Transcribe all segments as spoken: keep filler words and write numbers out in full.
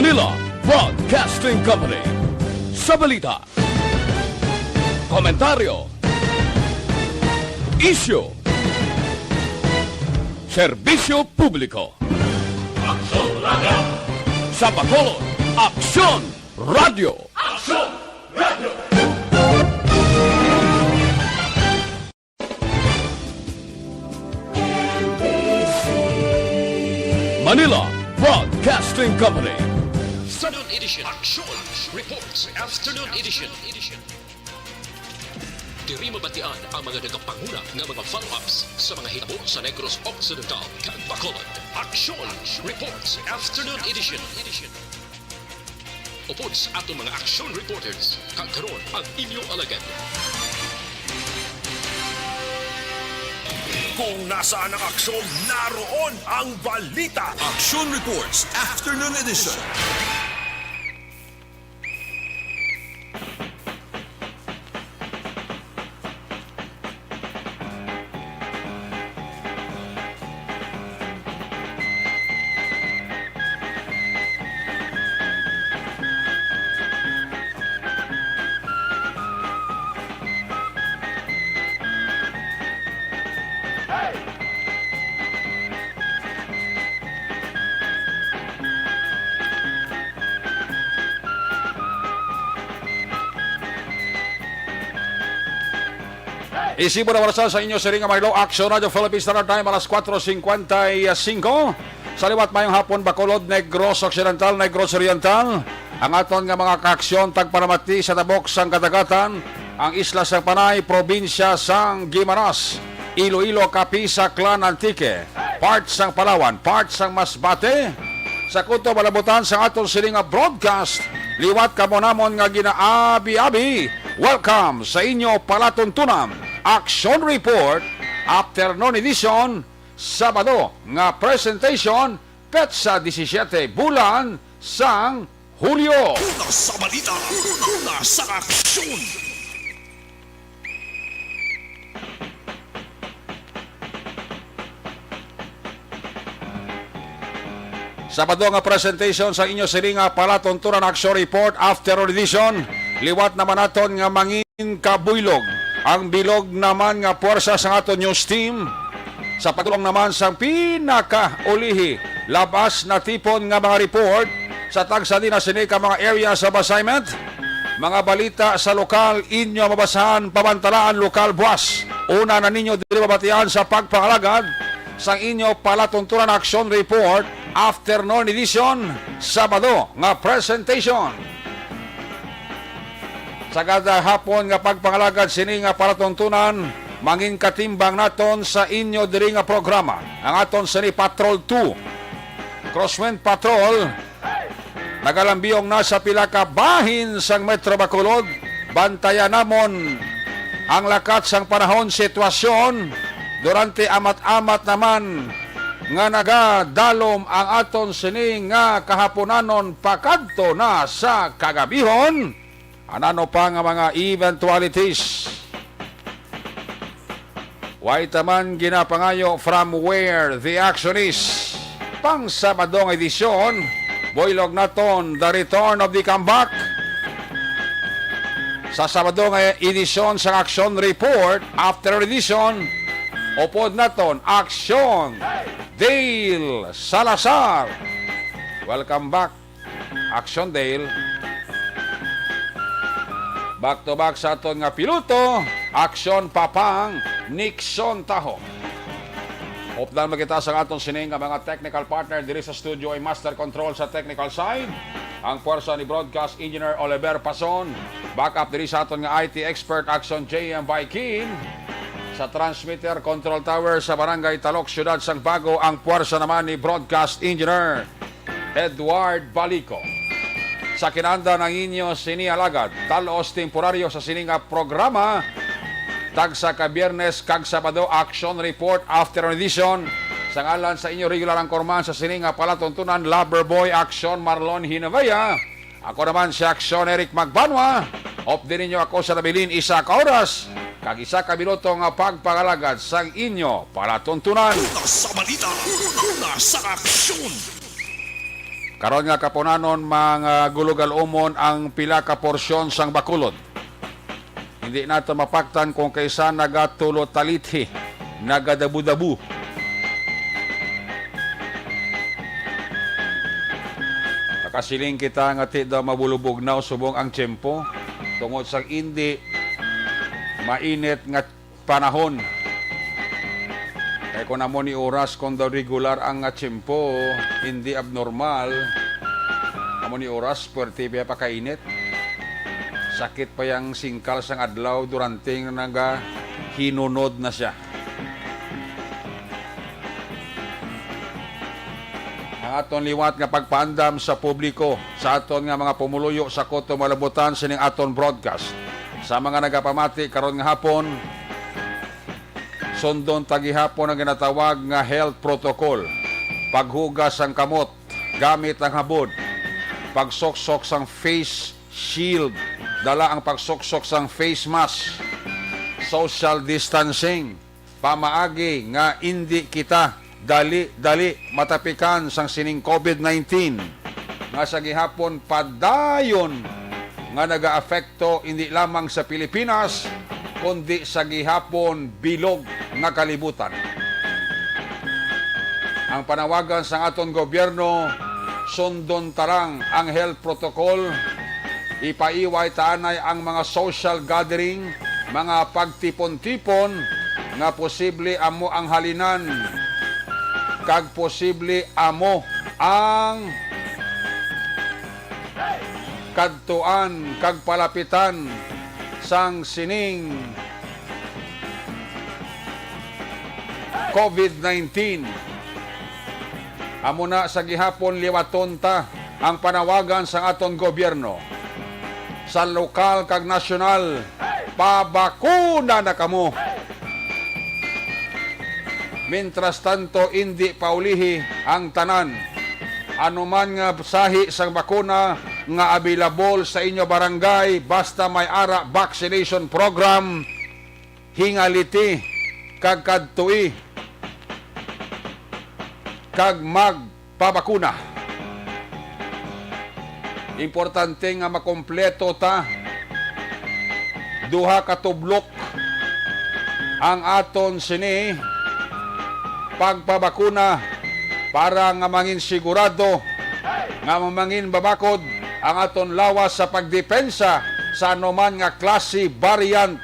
Manila Broadcasting Company. Sa balita, komentaryo, isyu, serbisyo publiko. Aksyon Radyo. Sa Bacolod, Aksyon Radyo. Aksyon Radyo. Manila Broadcasting Company. Afternoon Edition. Action Reports. Afternoon Edition. Diri mabatian ang mga nagapanguna nga mga follow-ups sa mga hitabo sa Negros Occidental kag Bacolod. Action Reports. Afternoon Edition. Upod sa aton mga action reporters, kag karon ang inyo alagad. Kung nasaan ang aksyon, naroon ang balita. Action Reports Afternoon Edition. Isibo na oras sa inyo siring nga mga adlaw, Action Radio Philippines Standard Time, alas kuwatro singkwenta y singko. Sa liwat, mayong hapon, Bacolod, Negros Occidental, Negros Oriental. Ang aton nga mga kaaksyon, tagparamati sa tabok sang kadagatan, ang isla sang Panay, probinsya sang Guimaras, Iloilo, Capiz, Aklan, Antique, part sang Palawan, part sang Masbate. Sa kutob, malabutan sa aton sini nga broadcast, liwat kamo namon nga ginaabi-abi. Welcome sa inyo palatuntunan, Action Report, Afternoon Edition, Sabado nga presentation, petsa disisiete bulan sang Hulyo. Una sa balita, una sa aksyon. Sabado nga presentation sa inyo sini nga palatuntunan, Action Report, Afternoon Edition. Liwat naman naton nga mangin kabuylog ang bilog naman nga puwersa sang aton news team. Sa pagtulong naman sang pinakaulihi, labas natipon nga mga report sa tagsa din na sini ka mga areas of assignment. Mga balita sa lokal, inyo mabasahan, pamantalaan lokal buwas. Una na ninyo diri mabatian sa pagpangalagad sang inyo palatuntunan action report, afternoon edition, Sabado nga presentation. Sa kada hapon nga pagpangalagad sini nga palatuntunan, mangin katimbang naton sa inyo diri nga programa, ang aton sini Patrol two. Crosswind Patrol, nagalambiyong na sa pila ka bahin sang Metro Bacolod. Bantayan namon ang lakat sang panahon, sitwasyon, durante amat-amat naman nga nagadalom ang aton sini nga kahaponanon pakadto na sa kagabihon. Anano pa nga mga eventualities? Way taman ginapangayo from where the action is. Pang Sabado nga edisyon, buylog naton the return of the comeback. Sa Sabado nga edisyon sa Action Report, after edition, upod naton Action Dale Salazar. Welcome back. Action Dale. Back to back sa aton nga piloto, Action Papang Nixon Taho. Updan mo kita sa aton sining nga mga technical partner diri sa studio, ay master control sa technical side, ang puwersa ni Broadcast Engineer Oliver Pason. Backup diri sa aton nga I T expert, Action J M Viking. Sa transmitter control tower sa Barangay Talok, Siyudad sang Bago, ang puwersa naman ni Broadcast Engineer Edward Balico. Sa kinanda ng inyo sini alagad, talos temporaryo sa sini nga programa, tagsa ka Biyernes kag Sabado, Action Report Afternoon Edition. Sa ngalan sa inyo regular anchorman sa sini nga palatuntunan, Lover Boy Action Marlon Hinavaya. Ako naman si Action Eric Magbanwa. Updi ninyo ako sa nabilin isa ka oras kag isa ka minuto nga pagpangalagad sang inyo palatuntunan. Una sa balita, una sa aksyon. Karon nga kapunanon, mga gulog-alumon ang pila ka porsyon sang bakulod. Hindi nato mapaktan kung kaisan nagatulotalithi, nagadabu-dabu. Nakasiling kita nga ti daw mabulubugnaw subong ang tiyempo tungod sa indi mainit nga panahon. Kay kung amo ni oras, kung daw regular ang, ah, tiyempo, hindi abnormal, amo ni oras, puwerte pa pakainit. Sakit pa yang singkal sang adlaw durante nga nagahinunod na siya. Ang aton liwat nga pagpaandam sa publiko, sa aton nga mga pumuluyo sa kuto malabutan sining aton broadcast. Sa mga nagapamati karon nga hapon, sundon ta gihapon ang ginatawag nga health protocol. Paghugas sang kamot gamit ang habod. Pagsuksok sang face shield. Dala ang pagsuksok sang face mask. Social distancing. Pamaagi nga indi kita dali-dali matapikan sang sining COVID nineteen nga sa gihapon padayon nga nagaapekto hindi lamang sa Pilipinas, kundi sa gihapon bilog nga kalibutan. Ang panawagan sang aton gobyerno, sundon ta lang ang health protocol, ipaiway ta anay ang mga social gathering, mga pagtipon-tipon nga posible amo ang halinan kag posible amo ang kadtuan kag palapitan sang sining COVID nineteen. Amo na sa gihapon, liwaton ta ang panawagan sang aton gobyerno. Sa lokal kag nasyonal, pabakuna na kamo. Mientras tanto, indi paulihi ang tanan. Ano man nga sahi sang bakuna nga available sa inyo barangay, basta may ara vaccination program, hingaliti kag kadtui kag magpabakuna. Importante nga makompleto ta duha ka tublok ang aton sini pagpabakuna para nga mangin sigurado nga mamangin babakod ang aton lawas sa pagdepensa sa anuman nga klase variant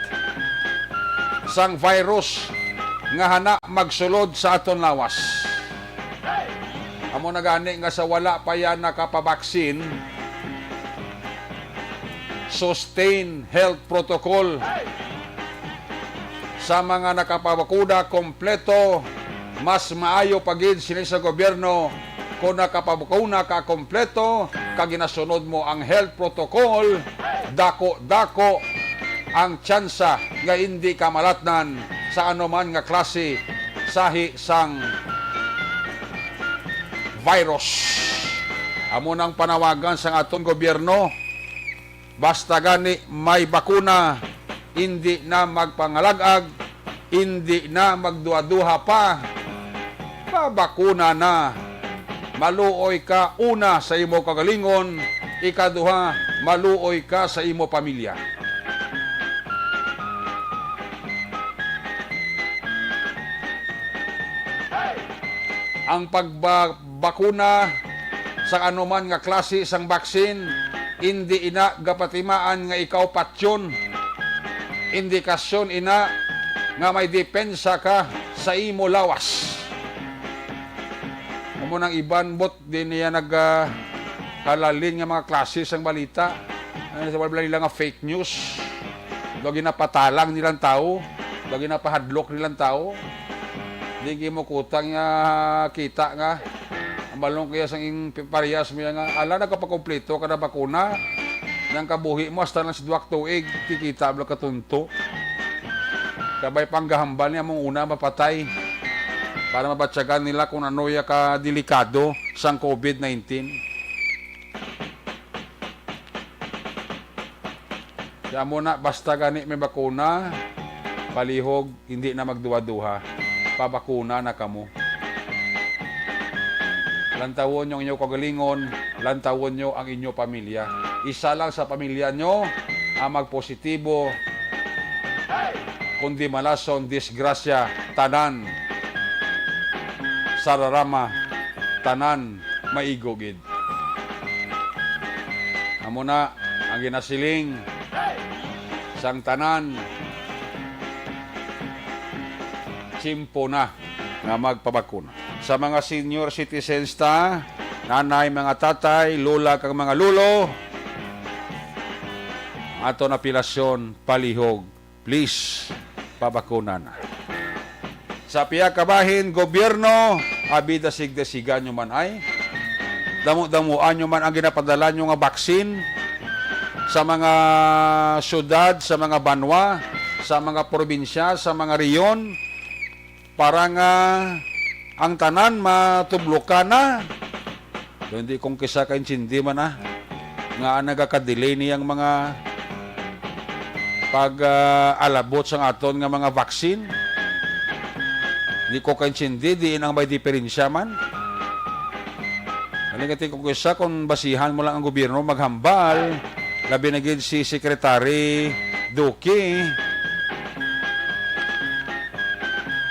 sang virus nga hana magsulod sa aton lawas. Amo na gani nga sa wala pa yan nakapabaksin, sustain health protocol. Sa mga nakapabakuna kompleto, mas maayo pa gid sini sa gobyerno. Kung nakapabakuna ka kompleto, kag ginasunod mo ang health protocol, dako-dako ang tsansa nga hindi ka malatnan sa anuman nga klase sahi sang virus. Amo nang panawagan sang aton gobyerno. Basta gani may bakuna, indi na magpangalag-ag, indi na magduha-duha pa. Pabakuna na. Maluoy ka, una, sa imo kagalingon, ikaduha, maluoy ka sa imo pamilya. Ang pagba-, bakuna sang anuman nga klase sang baksin, indi ina gapatimaan nga ikaw patyon. Indikasyon ina nga may depensa ka sa imo lawas. Amo nang iban, bot, di niya nag, ah, halalin nga mga klase sang balita. Ano sa balita nga fake news? Daw ginapatalang nilang tawo, daw ginapahadlok nilang tawo. Di gid mo kutang nga kita nga ang balong kaya sang ing parehas mo nga, ala, nagkapakumpleto ka na bakuna. Nang kabuhi mo, hasta lang si duwak tuig, kikita mo lang katunto. Kabay panggahambal niya mong una mapatay para mabatyagan nila kung ano ya ka delikado sang COVID nineteen. Kaya mo na, basta gani may bakuna, palihog, hindi na magduha-duha. Pabakuna na kamo. Lantawon nyo ang inyo kagalingon, lantawon nyo ang inyo pamilya. Isa lang sa pamilya nyo ang magpositibo, kundi malason, disgrasya, tanan sararama, tanan maigo gid. Amo na ang ginasiling sang tanan, tiyempo na nga magpabakuna. Sa mga senior citizens ta, nanay, mga tatay, lola, kag mga lolo, aton apelasyon, palihog, please, pabakuna na. Sa pihak ka bahin, gobyerno, abi, dasig-dasigan nyo man ay. Damo-damoan nyo man ang ginapadala nyo nga baksin sa mga syudad, sa mga banwa, sa mga probinsya, sa mga rehiyon, para nga ang tanan matublokan na. Daw hindi ko kisa kaintindi man, ah, nga nagaka-delay niyang mga pag, ah, alabot sang aton nga mga vaccine. Hindi ko kaintindi, diin ang may diferensya man. Galing ka, ti, kung kisa, kung basihan mo lang ang gobyerno maghambal, labi na gid si Secretary Duque.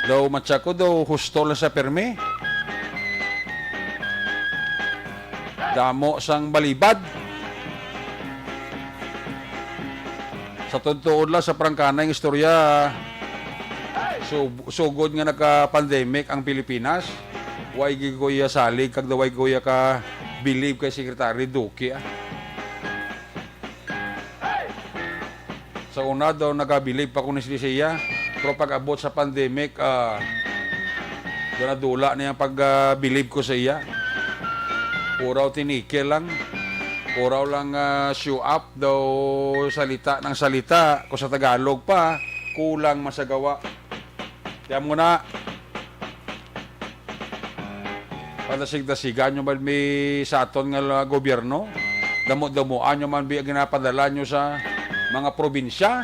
Daw, matsa ko, daw husto lang sa permi. Damo sang balibad. Sa tuod-tuod lang, sa prangkanay nga istorya, su-, sugod nga nagka-pandemic ang Pilipinas, way gid ko iya salig kag way ko iya ka believe kay Secretary Duque, ah. Sa una daw, nagabilib pa ko ni sa iya. Pero pag-abot sa pandemic, ah, daw nadula na yung pag-, ah, bilib ko sa iya. Puraw tinike lang. Puraw lang, ah, show up daw, salita ng salita. Kung sa Tagalog pa, kulang masagawa. Tiyan mo na. Padasig-dasigan nyo man mi sa aton nga la-, gobyerno. Damo-damoan nyo man bi ang ginapadala nyo sa mga probinsya.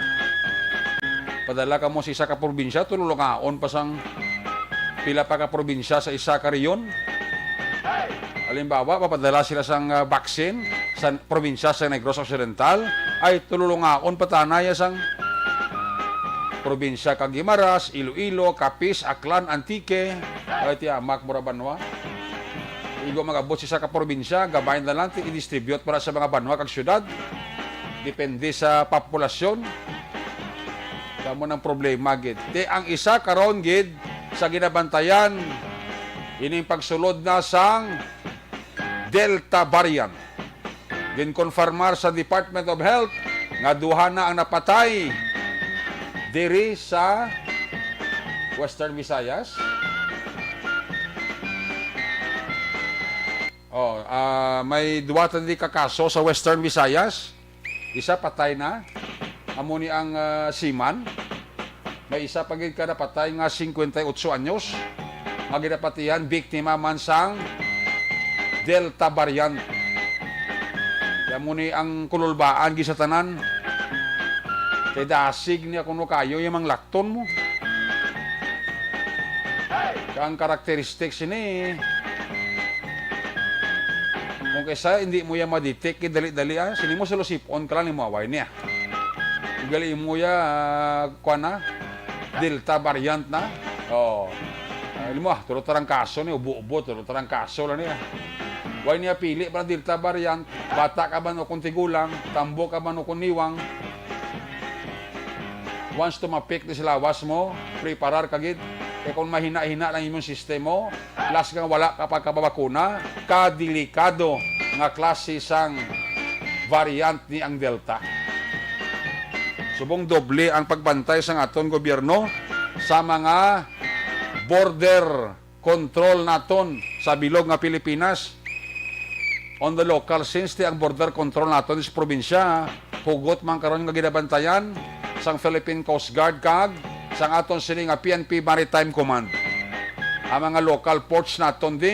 Padala kamo sa isa ka probinsya, tululungaon pa sang pila pa ka probinsya sa isa ka rehiyon. Halimbawa, papadala sila sang, ah, vaccine sa probinsya sa Negros Occidental, ay tululungaon pa ta na ya sang probinsya kag Guimaras, Iloilo, Capiz, Aklan, Antique, ay ti amak mo ra banwa. Igo mag-abot sa isa ka probinsya, gabay na lang ti i-distribute para sa mga banwa kag syudad. Depende sa populasyon. Kamo nang problema gid. Ti ang isa karon gid sa ginabantayan ining pagsulod na sang Delta variant. Ginkonfirmar sa Department of Health nga duha na ang napatay diri sa Western Visayas. Oh, ah, may duha ta di ka kaso sa Western Visayas. Isa patay na. Amo ni ang, ah, seaman. May isa pa gid ka napatay nga singkwenta y otso anyos nga ginapatihan, biktima man sang Delta variant. Kaya mo ni ang kululbaan gid sa tanan. Kay dasig niya kuno kayo yung mga lakton mo. Kaya ang characteristics ini, kung kaysa hindi mo yan ma-detect, eh, dali-dali, ah. Sini mo sa lusipon ka lang, ni mo away niya. Gali mo ya, ah, kuwan na, Delta variant na. Oh. Ah, alam mo, ah, tulo tarang kaso ni, ubo-ubo, tulo tarang kaso lang niya. Why niya pili para Delta variant? Bata ka man o kung tigulang, tambo ka man o kung niwang. Once tumapik ni sa lawas mo, preparar ka gid. Kay kung mahina-hina lang immune system mo, plus nga wala ka pagkababakuna, kadelikado nga klase sang variant ni ang Delta. Subong doble ang pagbantay sang aton gobyerno sa mga border control naton sa bilog nga Pilipinas. On the local, since ti ang border control naton sa probinsya, hugot man karon nga ginabantayan sang Philippine Coast Guard kag sang aton sini nga P N P Maritime Command. Ang mga local ports naton di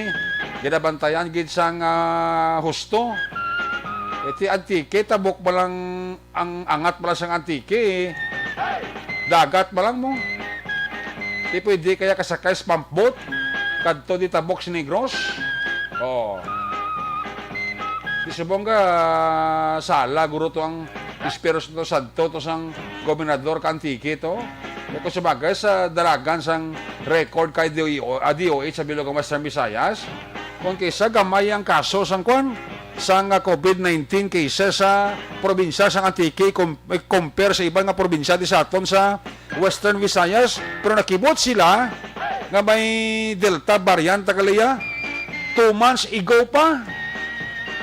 ginabantayan gid sang, ah, husto. Iti Antique, tabok ba lang ang angat pala sang Antique, dagat pa lang mo. Di pwede kaya kasakay sa pump boat kadto di tabok sa Negros. Oh. Di subong ka, sala, guro, to ang Espiritu Santo to sang gobernador ka Antique to. Kay kung sabagay, sa dalagan sang record kay D O, ah, D O H sa bilog ang Western Visayas, kung kisa gamay ang kaso sang kwan, sang, ah, covid nineteen cases sa probinsya sang Antique, com-, compare sa iban nga probinsya di sa aton sa Western Visayas, pero nakibot sila nga may Delta variant, tagaliya. Two months ago pa.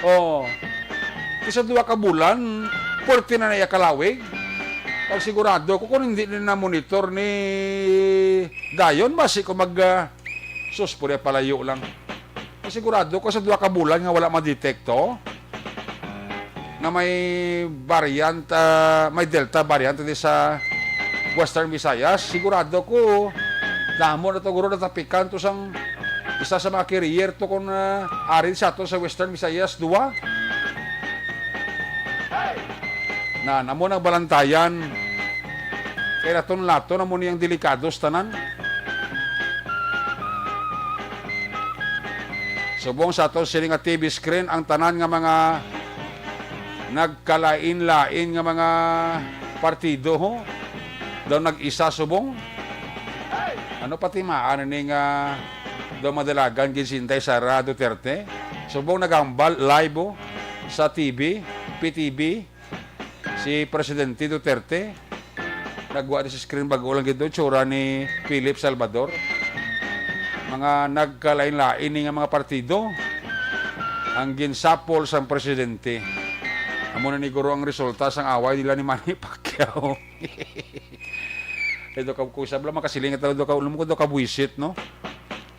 Oh. Kisa duha ka bulan, pwerte na na iya kalawig. Kag sigurado ko kung hindi na monitor ni dayon, basi ko mag, ah, sus, pwede palayo lang. Sigurado ko sa duha ka bulan nga wala madetekto nga may variant, ah, may Delta variant di sa Western Visayas. Sigurado ko, damo na to, guro, natapikan to sang isa sa mga carrier to kung, ah, ari sa ato sa Western Visayas, duwa. Na, namo nang balantayan. Kay laton-laton na mo niyang delikados tanan. Subong sa aton sini nga T V screen, ang tanan nga mga nagkalain-lain nga mga partido, ho, daw nag-isa subong. Ano patimaan ni nga daw madalagan gid si Inday Sara Duterte? Subong nagambal live, ho, sa T V, P T V. Si Presidente Duterte, nagwa ni sa screen, bag-o lang gid to, tsura ni Philip Salvador. Mga nagkalain-lain ni nga mga partido ang ginsapol sang presidente. Amo na ni guro ang resulta sang away nila ni Manny Pacquiao. Ito ka, kung sabla, makasiling ito, ito ka, alam mo, ito ka buwisit, no?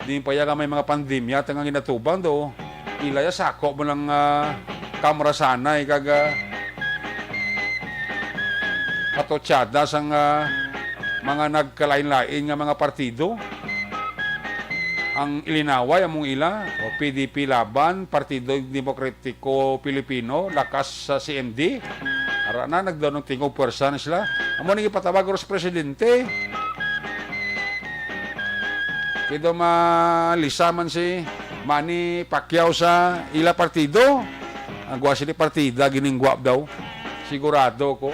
Di pa ya nga may mga pandemya, ta nga ginatubang do. Ila ya sako mo lang, ah, kamrasanay kag, ah, patutsada sang, ah, mga nagkalain-lain nga mga partido. Ang ilinaway among ila, o P D P Laban, Partido Demokratiko Pilipino, lakas sa C M D. Ara na, nagdaw ng tingog puwersa na sila. Amo nang ipatawag ko sa presidente. Kay daw malisa man si Manny Pacquiao sa ila partido. Ang gwa sila partida, gininggwa daw. Sigurado ko.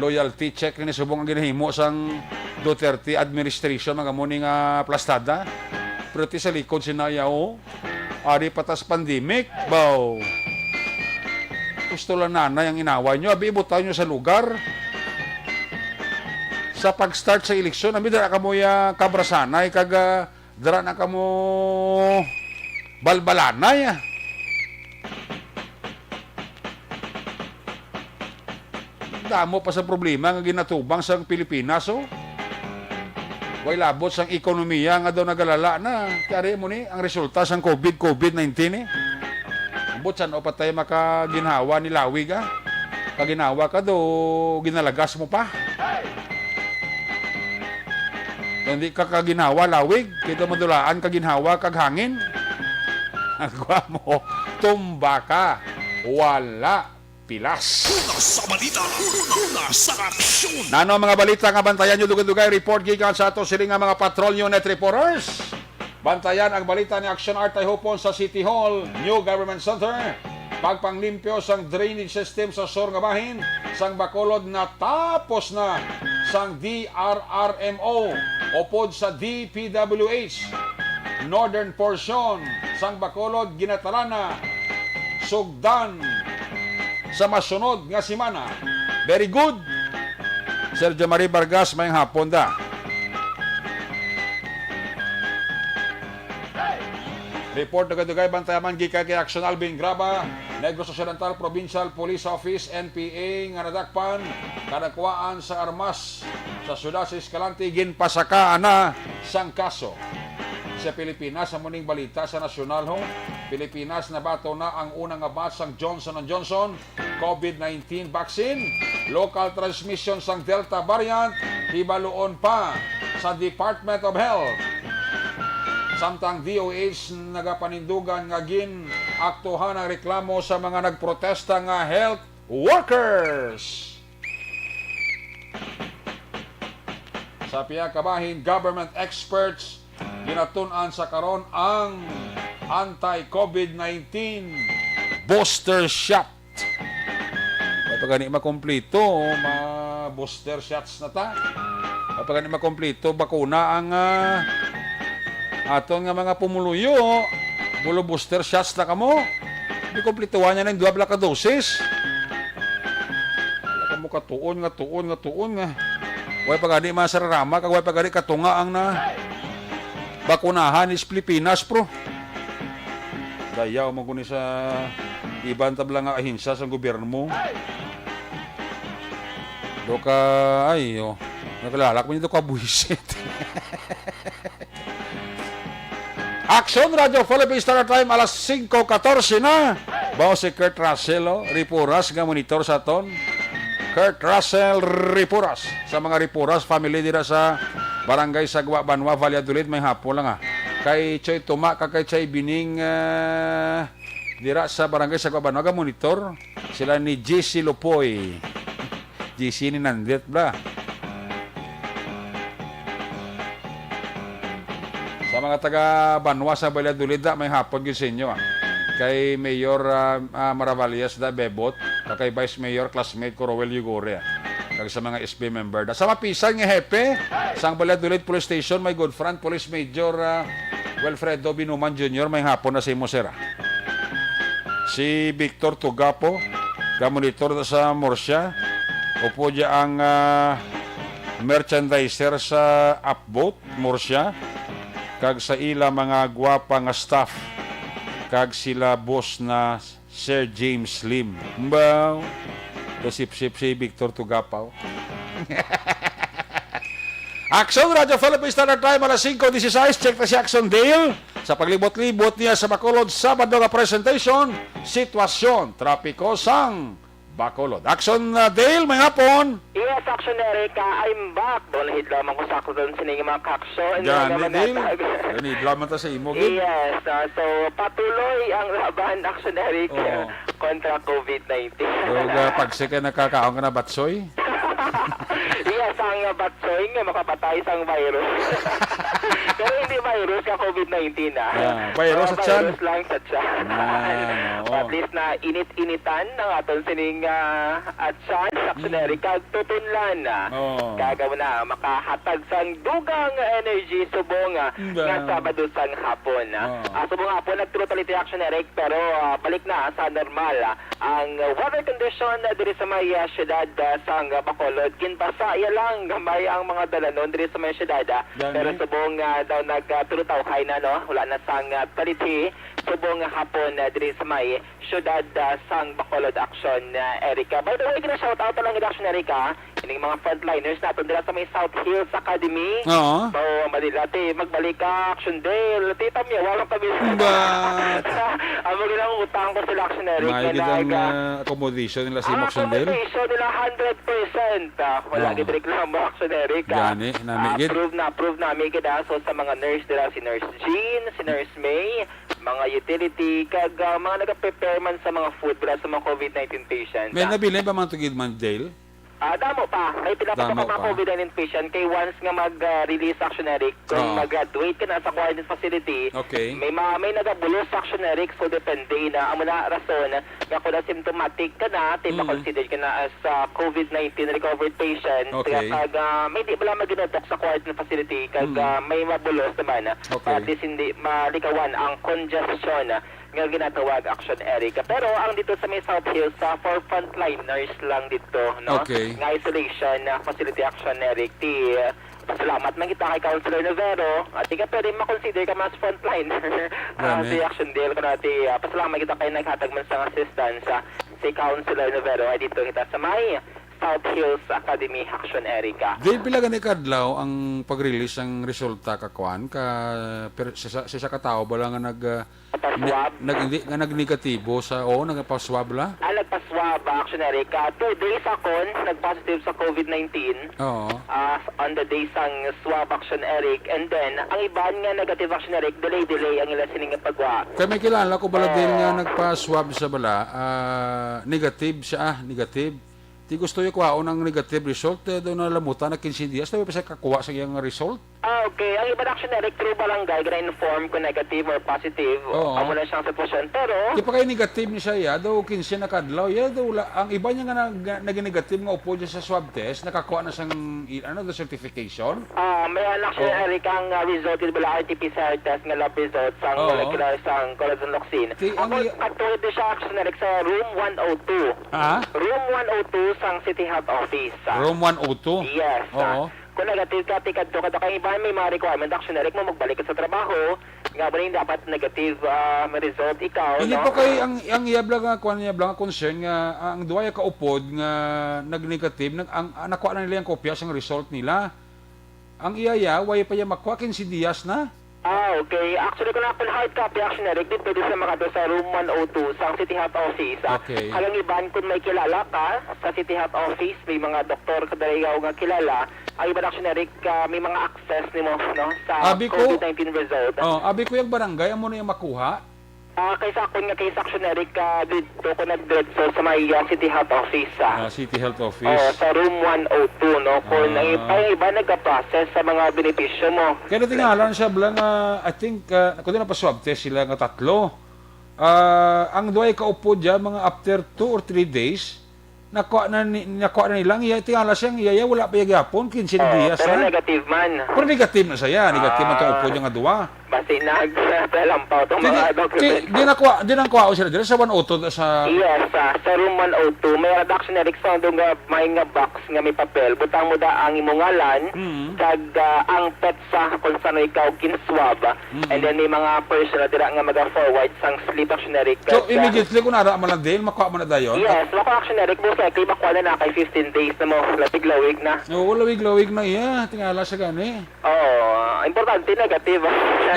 Loyalty check ni subong ang ginahimo sang Duterte administration, mga mo ni nga plastada. Pero ti sa likod si Naya, oh. Ari pa tas pandemic, baw. Gusto lang nanay ang inaway nyo. Abi, ibutaw nyo sa lugar. Sa pag-start sa eleksyon, abi, dara ka mo ya kabrasanay, kag, ah, dara na ka mo balbalanay, ah. Damo pa sa problema nga ginatubang sang Pilipinas, oh. Way labot sang ekonomiya nga daw nagalala na. Kay ari mo ni ang resulta sang covid, covid nineteen, eh. Ambot san-o pa tayo makaginhawa ni lawig, ah. Kaginhawa ka do, ginalagas mo pa. Kung di ka kaginhawa, lawig, kay daw madulaan ka ginhawa kag hangin. Agwa mo, tumba ka. Wala. Pilas. Una sa balita, una sa aksyon. Nano mga balita nga bantayan nyo dugay-dugay? Report gikan sa ato sini nga mga patrol unit reporters. Bantayan ang balita ni Action Art Tayhupon sa City Hall, New Government Center. Pagpanglimpyo sang drainage system sa sur nga bahin sang Bacolod natapos na sang D R R M O upod sa D P W H. Northern portion sang Bacolod ginatalan na sugdan sa masunod nga semana. Very good, Sergio Marie Vargas, mayang hapon da. Report dugay-dugay, bantayaman gikan kay Action Alvin Graba, Negros Occidental Provincial Police Office, N P A, nga nadakpan kanakuhaan sa armas sa siyudad sa Escalante, ginpasakaan na sang kaso. Sa Pilipinas, amo ning balita sa nasyonal, ho. Pilipinas, nabaton na ang una nga batch sang Johnson and Johnson COVID nineteen vaccine. Local transmission sang Delta variant, hibaluon pa sa Department of Health. Samtang D O H nagapanindugan nga gin-aktuhan ang reklamo sa mga nagprotesta nga health workers. Sa pihak kabahin, government experts ginatun-an sa karon ang anti-COVID nineteen booster shot. Wa pa gani makompleto, ma-booster shots na ta. Wa pa gani makompleto bakuna ang, ah, aton nga mga pumuluyo. Bulo booster shots na kamo. Di kompletuhan niya na yung duha bala ka dosis. Wala kamo katuon nga, tuon nga, tuon nga. Wa pa gani masararama, kag wa pa gani katunga ang na bakunahan is Pilipinas, bro. Dayaw man kuno sa iban tabla nga ahensya sa gobyerno mo. Do ka, ay, oh. Nakalala ko nito ka buwisit. Action Radio Philippines Standard Time, alas singko katorse na. Bao si Kurt Russell, oh, Ripuras nga monitor sa aton. Kurt Russell Ripuras, sa mga Ripuras family dira sa Barangay Sagwa Banwa, Valladolid, may hapon lang, ah. Kay Choy Tuma, kag kay Choy Bining, ah, dira sa Barangay Sagwa Banwa, ga monitor sila ni G C Lupoy. G C ni Nandet, bla. Sa mga taga Banwa sa Valladolid, ah, may hapon gyud sa inyo, ah. Kay Mayor, ah, ah, Maravalles da Bebot, kag kay Vice Mayor classmate ko Roel Yugore, ah. Kag sa mga S B member da. Sa mapisan nga hepe sang Valladolid Police Station, may good friend Police Major, ah, Wilfredo Binuman Junior, may hapon na sa imo, sir, ah. Si Victor Tugapo, ka monitor sa Murcia, upo dia ang, ah, merchandiser sa Upvote Murcia, kag sa ila mga gwapa nga staff, kag sila boss na Sir James Lim. Mbaw, kasipsip si Victor Tugapaw. Action Radio Philippines Standard Time, alas singko dieciséis. Check na si Action Dale sa paglibot-libot niya sa Bacolod, Sabado nga presentation, sitwasyon trapiko sang Bacolod. Action, uh, Dale, may hapon. Yes, Action Eric, uh, I'm back. Doon hit lamang ko sa akon sining mga kaksyon. Gani, Dale. Gani, lamang ta sa imo, gid. Yes, uh, so patuloy ang laban, Action Eric, Oo. kontra COVID nineteen. So, uh, pag second nakakaon ka na, batsoy? Yes, ang, uh, batsoy nga makapatay sang virus. Pero hindi virus nga COVID nineteen, ah. Ah, virus Ah, sa tiyan. Virus lang sa tiyan. Ah, oo. At least na init-initan ang aton sining, ah, at tiyan, Action Eric, kag tutunlan, ah. Oo. Kag amo na, makahatag sang dugang energy subong, ah, nga Sabado sang hapon, ah. Oo. Ah, subong hapon, nagtulog-tulog, Action Eric, pero, ah, balik na sa normal, ah, ang weather condition, ah, diri sa may, ah, siyudad, ah, sang Bacolod. Ginbasa iya lang gamay ang mga dalanon diri sa may siyudad, ah. Gani. Pero subong, ah, daw nagtulutawhay na, no? Wala na sang, ah, talithi. Subong nga hapon, ah, diri sa may siyudad, ah, sang Bacolod, Action, ah, Erica. By the way, gina-shout out lang gid, Action Erica. Ining mga frontliners naton dira sa may South Hills Academy. Oo. So, Manila, ti, magbalik ka, Action Dale. Ti, tamyawa lang kami. Ba? Amo gid ang utang ko sila, Action Eric, Maayo na gid ang, nag, ah, ah, accommodation nila sa imo, Action Dale? Accommodation nila, hundred percent. Ah, wala Oo. gid reklamo, Action Eric, ah. Gani, nami Ah, gid. Approve na, approve nami gid, ah. So, sa mga nurse dira, si Nurse Jean, si Nurse May, mga utility, kag, ah, mga nagaprepare man sa mga food dira sa mga COVID nineteen patients, May ah. nabilin ba man to gid, Ma'am Dale? Ah, damo pa. May pila pa Damo mga pa. COVID nineteen patient. Kay once nga mag, ah, release, Action Eric, kung Oo. mag-graduate ka na sa quarantine facility, Okay. may ma-, may nagabulos, Action Eric, so depende na. Amo na rason nga kung asymptomatic ka na, ti Mm. ma-consider ka na as, ah, COVID nineteen recovered patient. Okay. Kaya kag, ah, may di bala maginutok sa quarantine facility, kag, Mm. ah, may mabulos naman. Okay. At least hindi malikawan ang congestion nga ginatawag, Action Eric. Pero ang dito sa may South Hills, ah, for frontliners lang dito, no? Okay. Nga isolation, ah, facility, Action Eric. Ti, ah, pasalamat man kita kay Councilor Novero. At di ka pwede makonsider ka mas frontliner. Ah, Gani. Si Action Dale, kuno ti, ah, pasalamat kita kay naghatag man sang assistance, ah, si Councilor Novero. Ay dito kita sa may South Hills Academy, Action Eric, ah. Dale, pila gani ka adlaw ang pag-release ang resulta ka kwan, ka per-, sa, sa, sa isa ka tawo bala nga nag, ah, Nagpa-swab? Ne-, nag-, hindi, nga nag-negatibo sa, oo, nagpa-swab la? Ah, nagpa-swab, ah, Action Eric. Ah, two days akon nag-positive sa COVID nineteen. Oo. Ah, on the day sang swab, Action Eric. And then, ang iban nga negative, Action Eric, delay-delay ang ila sining nga pagwa. Kay may kilala ko bala din nga Oo. nagpa-swab sa bala, ah, negative siya, ah, negative. Di gusto niya kuhaon ang negative result, eh, daw nalamutan na quince dias, daw pa siya kakuha sa iyang result. Ah, okay. Ang iba na, actually, Eric, through barangay, gina-inform kung negative or positive. Oo. Amo na siyang sitwasyon. Pero Di pa kay negative ni siya, ya, daw quince na kadlaw, ya, daw wala. Ang iba niya nga nag-, naging negative nga upod niya sa swab test, nakakuha na siyang, i-, ano, the certification. Ah, may anak siya, Oo. Eric, ang, ah, result, di ba, R T P C R test nga lab result sang Oo. molecular sang Corazon Locsin. Ti-, ang Ako, i- katulad din siya, actually, Eric, sa room one oh two. Ha? Room one oh two sang City Health Office, ah. Room one oh two? Yes, ah. Oo. Kung negative ka, tikadto ka, kay iba may mga requirement, actually, Eric, mo magbalik ka sa trabaho, nga mo rin dapat negative, ah, may result ikaw, Hindi no? po kay ang, ang iya bala nga, kuwan niya bala nga concern nga, ah, ang duwa ya kaupod nga nag-negative, nag-, ang, ang nakuha na nila yung kopya sang result nila. Ang iya ya, way pa iya makuha, quince dias na. Ah, okay. Actually, kung ako hard copy, actually, Eric, di pwede sa makadto sa room one oh two sa City Health Office, ah. Okay. Ang iban, kung may kilala ka sa City Health Office, may mga doktor ka dalayaw nga kilala, ang iban, actually, Eric, ah, may mga access nimo, no, sa Abi ko, COVID nineteen result. Oh, abi ko yung barangay, amo na yung makuha. Ah, kay sa akon nga case, actually, Eric, ah, dito ko nagdiretso sa may, ah, City Health Office, ah. Ah, City Health Office. Oo, sa room one oh two, no? Kung Ah. ang, ang iba nagka-process sa mga benepisyo mo. Kaya natingala na siya, bala nga, I think, ah, kung di na pa swab test sila nga tatlo. Ah, ang duway kaupod dyan, mga after two or three days, nakuha na ni-, nakuha na nila ang iya, tingala siya ang iya, wala pa iya gyapon, quince Oh, dias pero na. negative man. Pero negative na siya, negative man Ah. tong upod niya nga duwa. Basi nag-, naglampaw tong Di, mga di, document. di nakuha, di nang kuha sila diri sa one oh two sa Yes, ah, sa room one oh two, may reduction na, Eric, sa doon nga may nga box nga may papel. Butang mo da ang imong ngalan, Mm. kag, ah, ang petsa kung saan ikaw ginswab. Mm. And then may mga personnel dira nga maga-forward sang slip, actually, Eric, So, kag, ah, immediately kung nara man lang din, makuha man na dayon? Yes, makuha, actually, Eric, most likely makuha na na kay fifteen days na mo, lapig lawig na. Oo, lawig-lawig na iya. Tingala sa gani. Oo, importante, negative.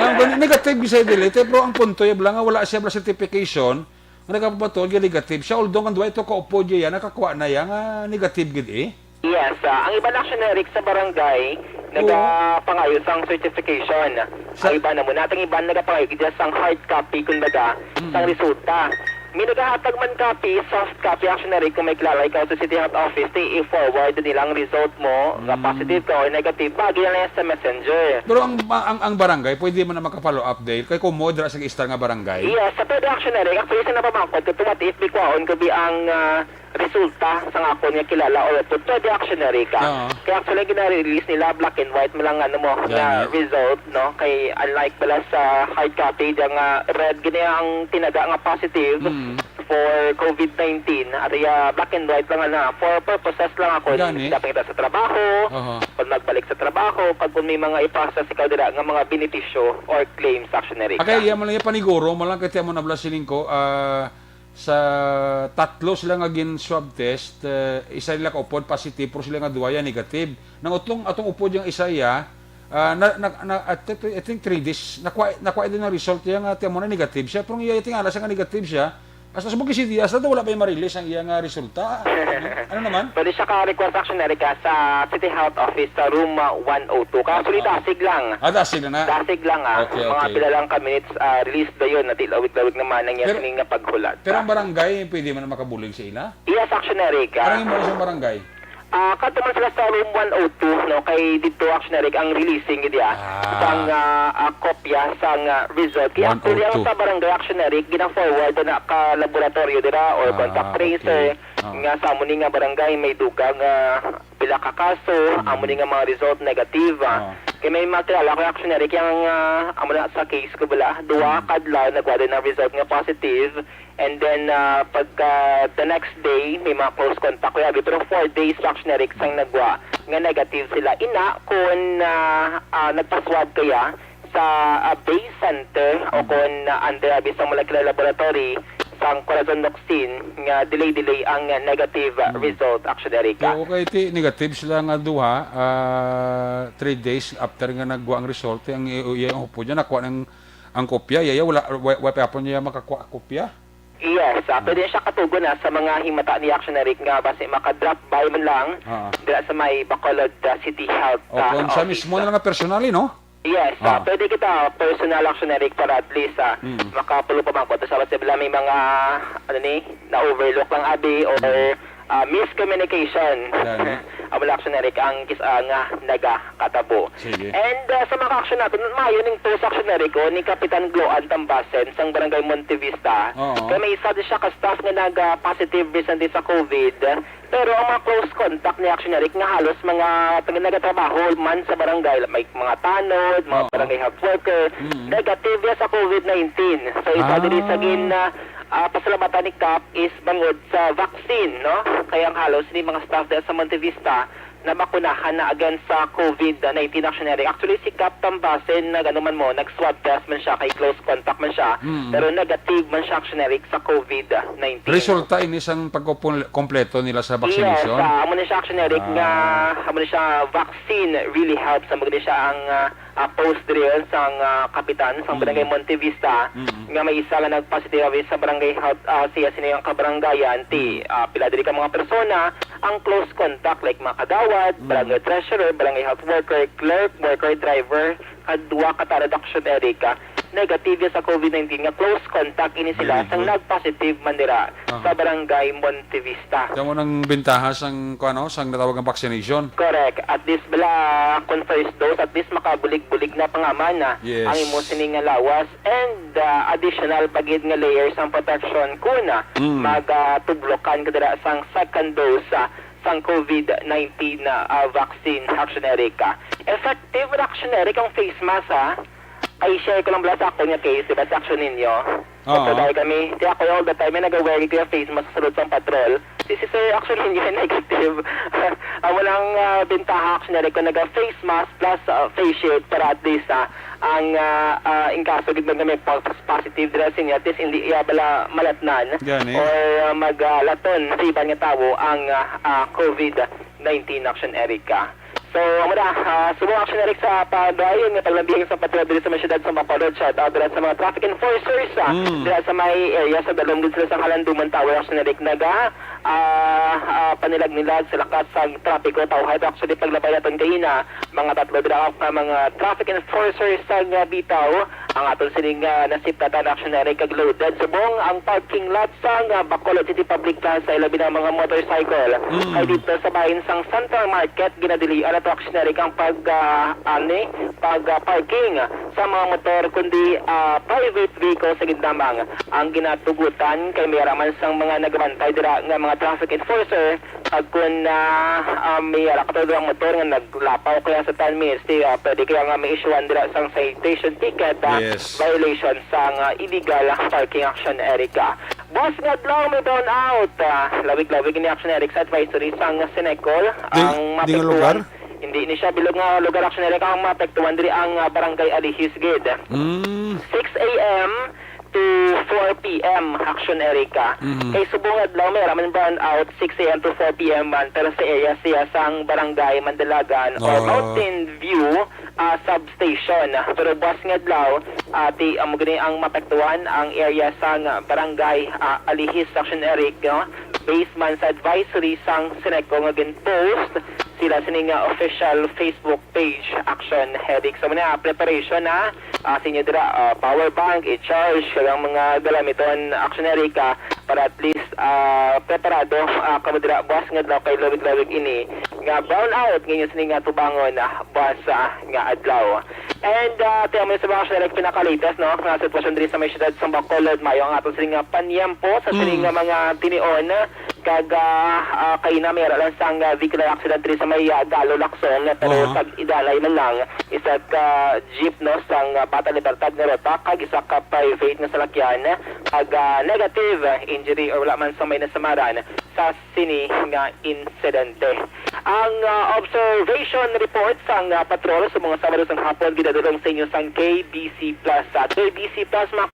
Ang gani, negative, bisay dili, te, pero ang punto, ya, bala nga wala siya, bala certification, nga nagapapatuod nga negative siya, although ang duwa ito kaupod niya, nakakuha na ya nga negative gid, eh. Yes, ah, ang iba na, actually, Eric, sa barangay, Oo. nagapangayo sang certification. Sa Ang iba na muna, ang iba nagapangayo gid sang hard copy, kumbaga, Mm. sang resulta. May nagahatag man copy, soft copy, actually, Eric, kung may kilala ikaw sa City Health Office, di i-forward nila ang result mo, nga Mm. positive ka or negative, pagi na lang sa messenger. Pero ang, ang, ang barangay, pwede man na maka-follow up, Dale? Kay kung mo, dira sa istar nga barangay? Yes, sa pwede, actually, Eric. Actually, sa napamangkot ko, what if bikwaon ko bi ang, ah, resulta sang akon nga kilala or upod, pwede, actually, Eric, ah. Oo. Kaya, actually, gina-release nila, black and white mo lang, ano mo, Gani. nga result, no? Kay, unlike pala sa hard copy, diyan nga red, gini ang tinaga nga positive Mm. for COVID nineteen. At iya, black and white lang, ano, for purposes lang ako, Gani. dapat kita sa trabaho, Aha. pag magbalik sa trabaho, pag kung may mga i-process ikaw dira nga mga benepisyo or claims, actually, Eric, Akay, ah. iya mo lang, iya paniguro mo lang, kay tiyan mo na bala siling ko, ah, Sa tatlo sila nga gin-swab test, eh, isa nila kaupod positive, pero sila nga duwaya negative. Nang utlong atong upod yang isa iya, ah, na, na, na, at ito, I think three days, nakuha, nakuha din ang result niya nga tiyan mo na negative siya, pero ang iya tingala siya nga negative siya, hasta sa bukid siya, hasta wala pa yung ma-release ang iya nga resulta. Ano naman? Pwede siya ka-request, actually, Eric, ah, sa City Health Office sa room, ah, one oh two. Kaso Ah. dasig lang. Ah, dasig na na. Dasig lang, ah. Okay, Mga okay. pila lang ka minutes, ah, release dayon, na di lawig-lawig naman ang Pero, iyang sining nga paghulat. pero ang barangay, pwede man makabulig sa ila? Yes, actually, Eric, ah. Parang imo isang barangay? Ah, kadto man sila sa room one oh two, no, kay dito, actually, Eric, ang releasing gid, ah, Ah. sang, ah, ah, kopya sang, ah, result. Kaya actually, ang one oh two. sa barangay, actually, Eric, gina-forward na ka laboratory dira or Ah, contact tracer, okay. Ah. nga sa amo ni nga barangay may dugang, ah, pila ka kaso, Mm. amo ni nga mga result negative, ah. Ah. Kay may makilala ko, actually, Eric, yang, ah, amo na sa case ko bala, duwa Mm. kadlaw nagwa din ang result nga positive. And then, ah, pagka the next day, may mga close contact ko, abi, pero four days, actually, Eric, sang nagwa nga negative sila. Ina, kung, ah, ah, nagpa-swab kaya sa, ah, base center o Mm. kung, ah, under, abi, sa molecular laboratory, sang Corazon Locsin, nga delay-delay ang, ah, negative, ah, Mm. result, actually, Eric, ah. Oo, kay ti negative sila nga duha, ah, three days after nga nagwa ang result, ang i-, iya ang upod niya, nakuha ng, ang kopya, iya, iya, wala, wa-, wa pa hapon niya makakuha kopya. Yes, ah, Ah. pwede siya katugon, ah, sa mga himata ni, actually, Eric, nga basi maka-drop by man lang Ah. dira sa may Bacolod, ah, City Health, O, ah, kung siya Office, mismo ah. na lang nga personally, no? Yes, ah, Ah. pwede kita personal, actually, Eric, para at least, ah, Mm. makapulo pa man ko. Tapos, sa may mga, ano ni, na-overlook lang, abi, or, Mm. ah, miscommunication. Gani. Amo na, Action Eric, ang kis-, ah, nga nagakatabo. Sige. And, ah, sa mga action natin, maayo ning post, Action Eric, o, ni Kapitan Gloan Tambasen sang Barangay Montevista. Oo. Kay may isa di siya ka staff nga nag, ah, positive recently sa COVID. Pero ang mga close contact ni, Action Eric, nga halos mga taga-, nagatrabaho man sa barangay, like mga tanod, mga Oo. barangay health worker, Mm. negative ya sa COVID nineteen. So, isa Ah. diri sa gin, ah, ah, pasalamatan ni Kap is bangod sa vaccine, no? Kaya ang halos ni mga staff diha sa Montevista nabakunahan na against sa COVID nineteen, Action Eric. Actually, si Kap Tambasen, nag-, ano man mo, nag-swab test man siya, kay close contact man siya, Mm. pero negative man siya, Action Eric, sa COVID nineteen. Resulta ini sang pagkumpleto nila sa Yes, vaccination? ah, amo na siya, Action Eric, nga Ah. amo na siya, vaccine really helps. Amo na siya ang, ah, ah, post diri sang, ah, kapitan sang Mm. Barangay Montevista, Mm. nga may isa nga nag-positive sa barangay health, ah, siya sini ang kabarangayan, ti, Mm. ah, pila diri ka mga persona ang close contact, like mga kagawad, Mm. barangay treasurer, barangay health worker, clerk, worker, driver, kag duha ka tanod, Action Eric, ah, negative ya sa COVID nineteen nga close contact ini sila Very sang good. nag-positive man dira Aha. sa barangay Montevista. Kamo nang bintaha sang, kuwan, no, sang natawag nga vaccination. Correct. At least bala, kung first dose, at least makabulig-bulig na pa nga man, ah, Yes. ang imo sini nga lawas. And, ah, additional pa gid nga layers ang protection kun, ah, Mm. mag, ah, tublokan ka dira sang second dose, ah, sang COVID nineteen, ah, vaccine, Action Eric, ah. Effective, Action Eric, ang face mask, ah. Ay, share ko lang bala sa akon nga case, di ba, sa Action Ninyo. Oo. Magtrabaho kami. Di ako all the time, may nag-wear ko yung face mask sa sulod sang patrol. Si, si Sir, Action Ninyo, negative. Amo lang, ah, bintaha, Action Eric, kung nag-face mask plus, ah, face shield para at least, ah, ang, ah, ah, in kaso gid man nga may pos-, positive dira sa inyo, at least hindi iya bala malatnan Gani. or, ah, mag, ah, laton sa iban nga tawo ang, ah, ah, COVID nineteen, Action Eric, ah. So, amo na, ah, subong, Action Eric, sa padayon nga paglambihan sa patrol diri sa mga syudad sa Bacolod. Shout out dira sa mga traffic enforcers, ah, Mm. dira sa may area sa Dalom gid sila sa Halanduman Tower, Action Eric, naga, ah, ah, panilag-nilag sa lakat sa trapiko. Tawhay to, actually, paglabay naton kaina, mga tatlo dira ka mga traffic enforcers sa nga bitaw. Ang aton sining, ah, nasiptatan, Action Eric, kag loaded subong ang parking lot sang, ah, Bacolod City Public Plaza, ilabi na ang mga motorcycle. Mm. Kay dito sa bahin sang Central Market, ginadilian nato, Action Eric, ang pag, ah, ani, pag, ah, parking sa mga motor, kundi, ah, private vehicle sa gid lamang ang ginatugutan. Kay may ara man sang mga nagabantay dira nga mga traffic enforcer, kag kun, ah, ah, may ara ka ang motor nga naglapaw kaya sa ten minutes, di, ah, pwede kaya nga ma-issuean dira sang citation ticket, ah, Yes. violation sang, ah, illegal parking, Action Eric. Buwas nga adlaw may brownout. Ah, lawig-lawig ini, Action Eric, sa advisory sang Senecol. Di-, Ang di nga mapektuhan, lugar? Hindi ni siya bilog nga lugar, Action Eric, ang mapektuhan diri ang, ah, Barangay Alihis gid. Mm. Six A M to four P M, Action Eric. Mhm. Kay subong adlaw may ra man brownout, six A M to four P M man, pero sa area siya sang Barangay Mandalagan or Ah. Mountain View, ah, substation. Pero buwas nga adlaw, ah, ti, amo gani ang mapektuhan ang area sang Barangay, ah, Alihis, Action Eric, no? Based man sa advisory sang Senecol nga gin-post sila sini nga official Facebook page, Action Eric. So, muna, preparation na, ah, sa inyo dira, ah, power bank, i-charge, kag ang mga galamiton, Action Eric, ah, para at least, ah, preparado, ah, kamo dira, buwas nga adlaw kay lawig-lawig ini nga brownout nga inyo sini nga tubangon, ah, buwas, ah, nga adlaw. And, ah, tiyan mo sa mga, Action Eric, pinaka-latest, no, nga sitwasyon diri sa may siyudad sa Bacolod, mayo ang aton sini nga panyempo sa sini Mm. nga mga tinion. Kag, ah, ah, kaina may ara lang sang, ah, vehicular accident diri sa may, ah, Galo, Lacson, pero Aha. tag-idanay man lang, isa ka jeep, no, sang, ah, Bata Libertad nga ruta kag isa ka private nga salakyan, kag, ah, negative injury or wala man sa may nasamaran sa sini nga insidente. Ang, ah, observation report sang, ah, patrol sa mga Sabado sang hapon ginadulong sa inyo sang K B C Plus. Sa K B C Plus, mga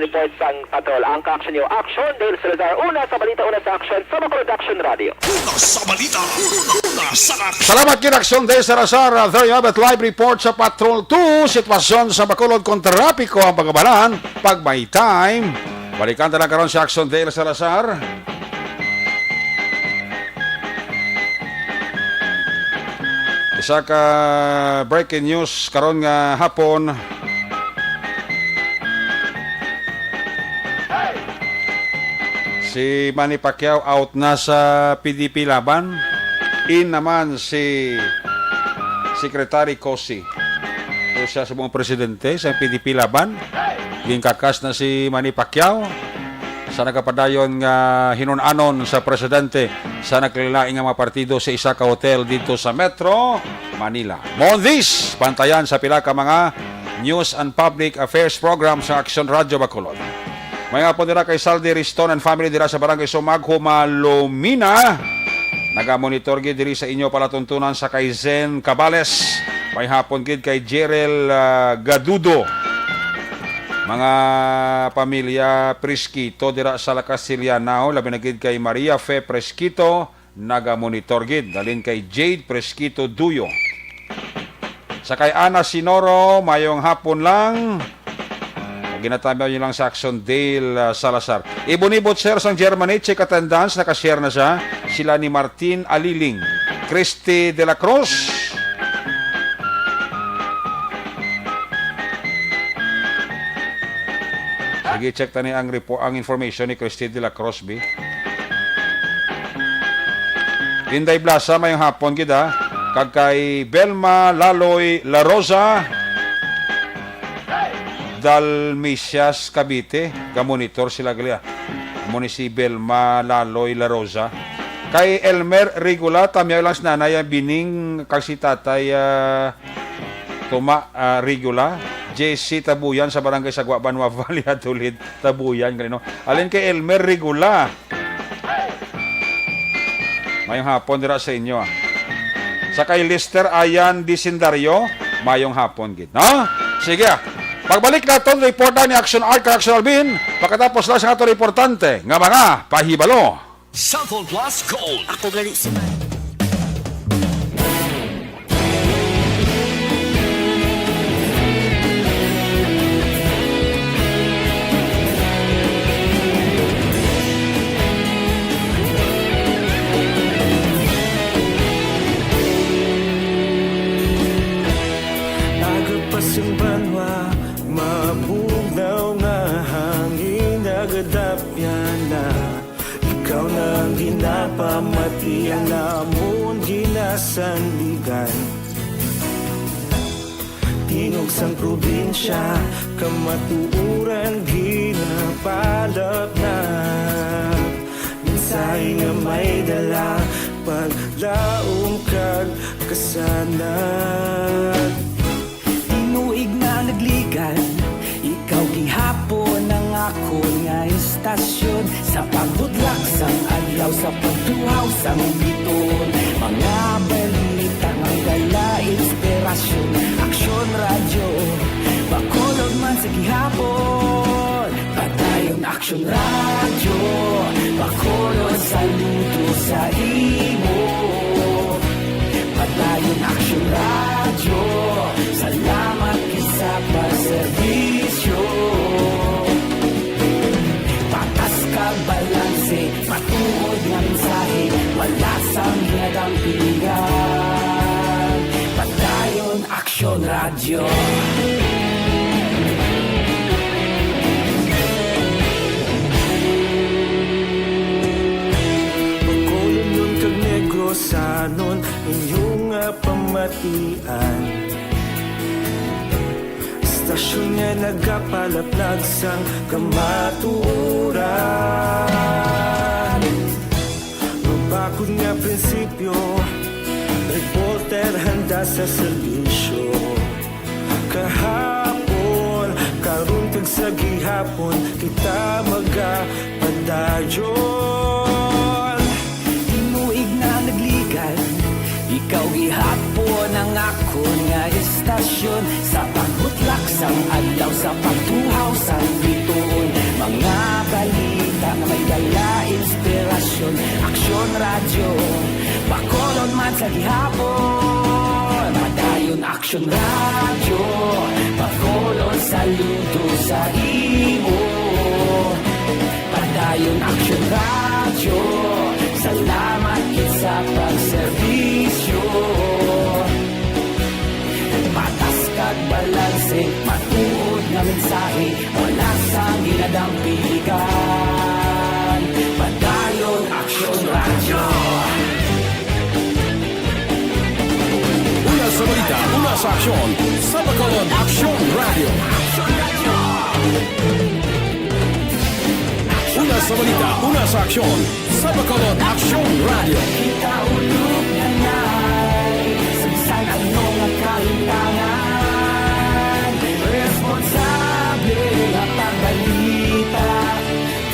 report sang patrol. Ang ka-action niyo, Action Dale Salazar. Una sa balita, una sa action, sa Bacolod Action Radio. Una sa balita, una sa action. Salamat gid, Action Dale Salazar. Uh, there you have it, live report sa Patrol two. Sitwasyon sa Bacolod kung trapiko ang pagkabalahan pag may time. Balikan ta lang karon si Action Dale Salazar. Isa ka breaking news karon nga hapon. Si Manny Pacquiao out na sa P D P Laban. In naman si Secretary Cossy. O siya sa mga presidente sa P D P Laban. Ginkakas na si Manny Pacquiao sa nagapadayon nga hinun-anon sa presidente sa nagkalain-lain nga mga partido sa isa ka hotel dito sa Metro Manila. More on this, bantayan sa pila ka mga news and public affairs program sa Action Radio Bacolod. May hapon dira kay Saldi Riston and family dira sa Barangay Sumag, Humalomina. Nagamonitor gid diri sa inyo palatuntunan sa kay Zen Cabales. May hapon gid kay Jerel, ah, Gadudo. Mga pamilya Presquito dira sa La Castellana, labi na gid kay Maria Fe Presquito, nagamonitor gid. Dalin kay Jade Presquito Duyo. Sa kay Ana Sinoro, mayong hapon lang. Ginatambay niyo lang sa Action Dale, ah, Salazar. Ibon-ibot, sir, sang Germany, check attendance, nakashare na siya. Sila ni Martin Aliling, Christy de la Cruz. Sige, check tani ang repo-, ang information ni Christy de la Cruz, bi. Inday Blasa, mayong hapon gid, ha. Kag kay Belma Laloy La Rosa, Dalmicias, Cavite, ga-monitor sila gali, ah. Amo ni si Belma Laloy La Rosa. Kay Elmer Regula, tamyaw lang si Nanay, ah, Bining, kag si Tatay, ah, Tuma, ah, Regula, J C Tabuyan sa Barangay Sagwa, Banwa Valley, Hatulid, Tabuyan, gali, no? Alin kay Elmer Regula. Mayong hapon dira sa inyo, ah. Sa kay Lester Ayan Disendario, mayong hapon gid, no? Sige, ah. Pagbalik naton, report na ni Action Art kag Action Alvin, pagkatapos lang sa aton importante nga mga pahibalo. Cellphone Plus Gold. Ako gali si Mar. Aga pa sing banwa, mabugnaw nga hangin nagadapyan na. Ikaw na ang ginapamati, ang amon ginasandigan. Tingog sang probinsya, kamatuoran ginapalapnap. Mensahe nga may dala, paglaom kag kasanag. Tinuig na nagligan, ikaw gihapon ang akon nga istasyon. Sa pagbudlak sang adlaw, sa pagtuhaw sang biton, mga balita nga dala inspirasyon. Aksyon Radyo, Bacolod man sa gihapon. Padayon Aksyon Radyo, Bacolod, saludo sa imo. Padayon Aksyon Radyo, salamat gid sa pagserbisyo. Patas kag balanse, matuod nga mensahe, wala sang ginadampingan. Padayon Aksyon Radyo. Bacolodnon kag Negrosanon, inyo nga pamatian. Istasyon nga nagapalaplag sang kamatuoran. Mabakod nga prinsipyo, reporter handa sa serbisyo. Kahapon, karon kag sa gihapon, kita magapadayon. Tinuig na nagligan, ikaw gihapon ang Akon nga istasyon, sa pagbutlak sang adlaw, sa pagtuhaw sang bituon, mga balita nga may dala inspirasyon. Aksyon Radyo, Bacolod man sa gihapon. Padayon Aksyon Radyo, Bacolod saludo sa imo. Padayon Aksyon Radyo, salamat gid sa pagserbisyo. Patas kag balanse, matuod nga mensahe, wala sang ginadampigan. Padayon Aksyon Radyo. Una sa balita, una sa aksyon, sa Bacolod Aksyon Radyo. Una sa balita, una sa aksyon, sa Bacolod Aksyon Radyo. Kita ulog na nay, sa bisan ano nga kalimtangan, responsable nga pagbalita.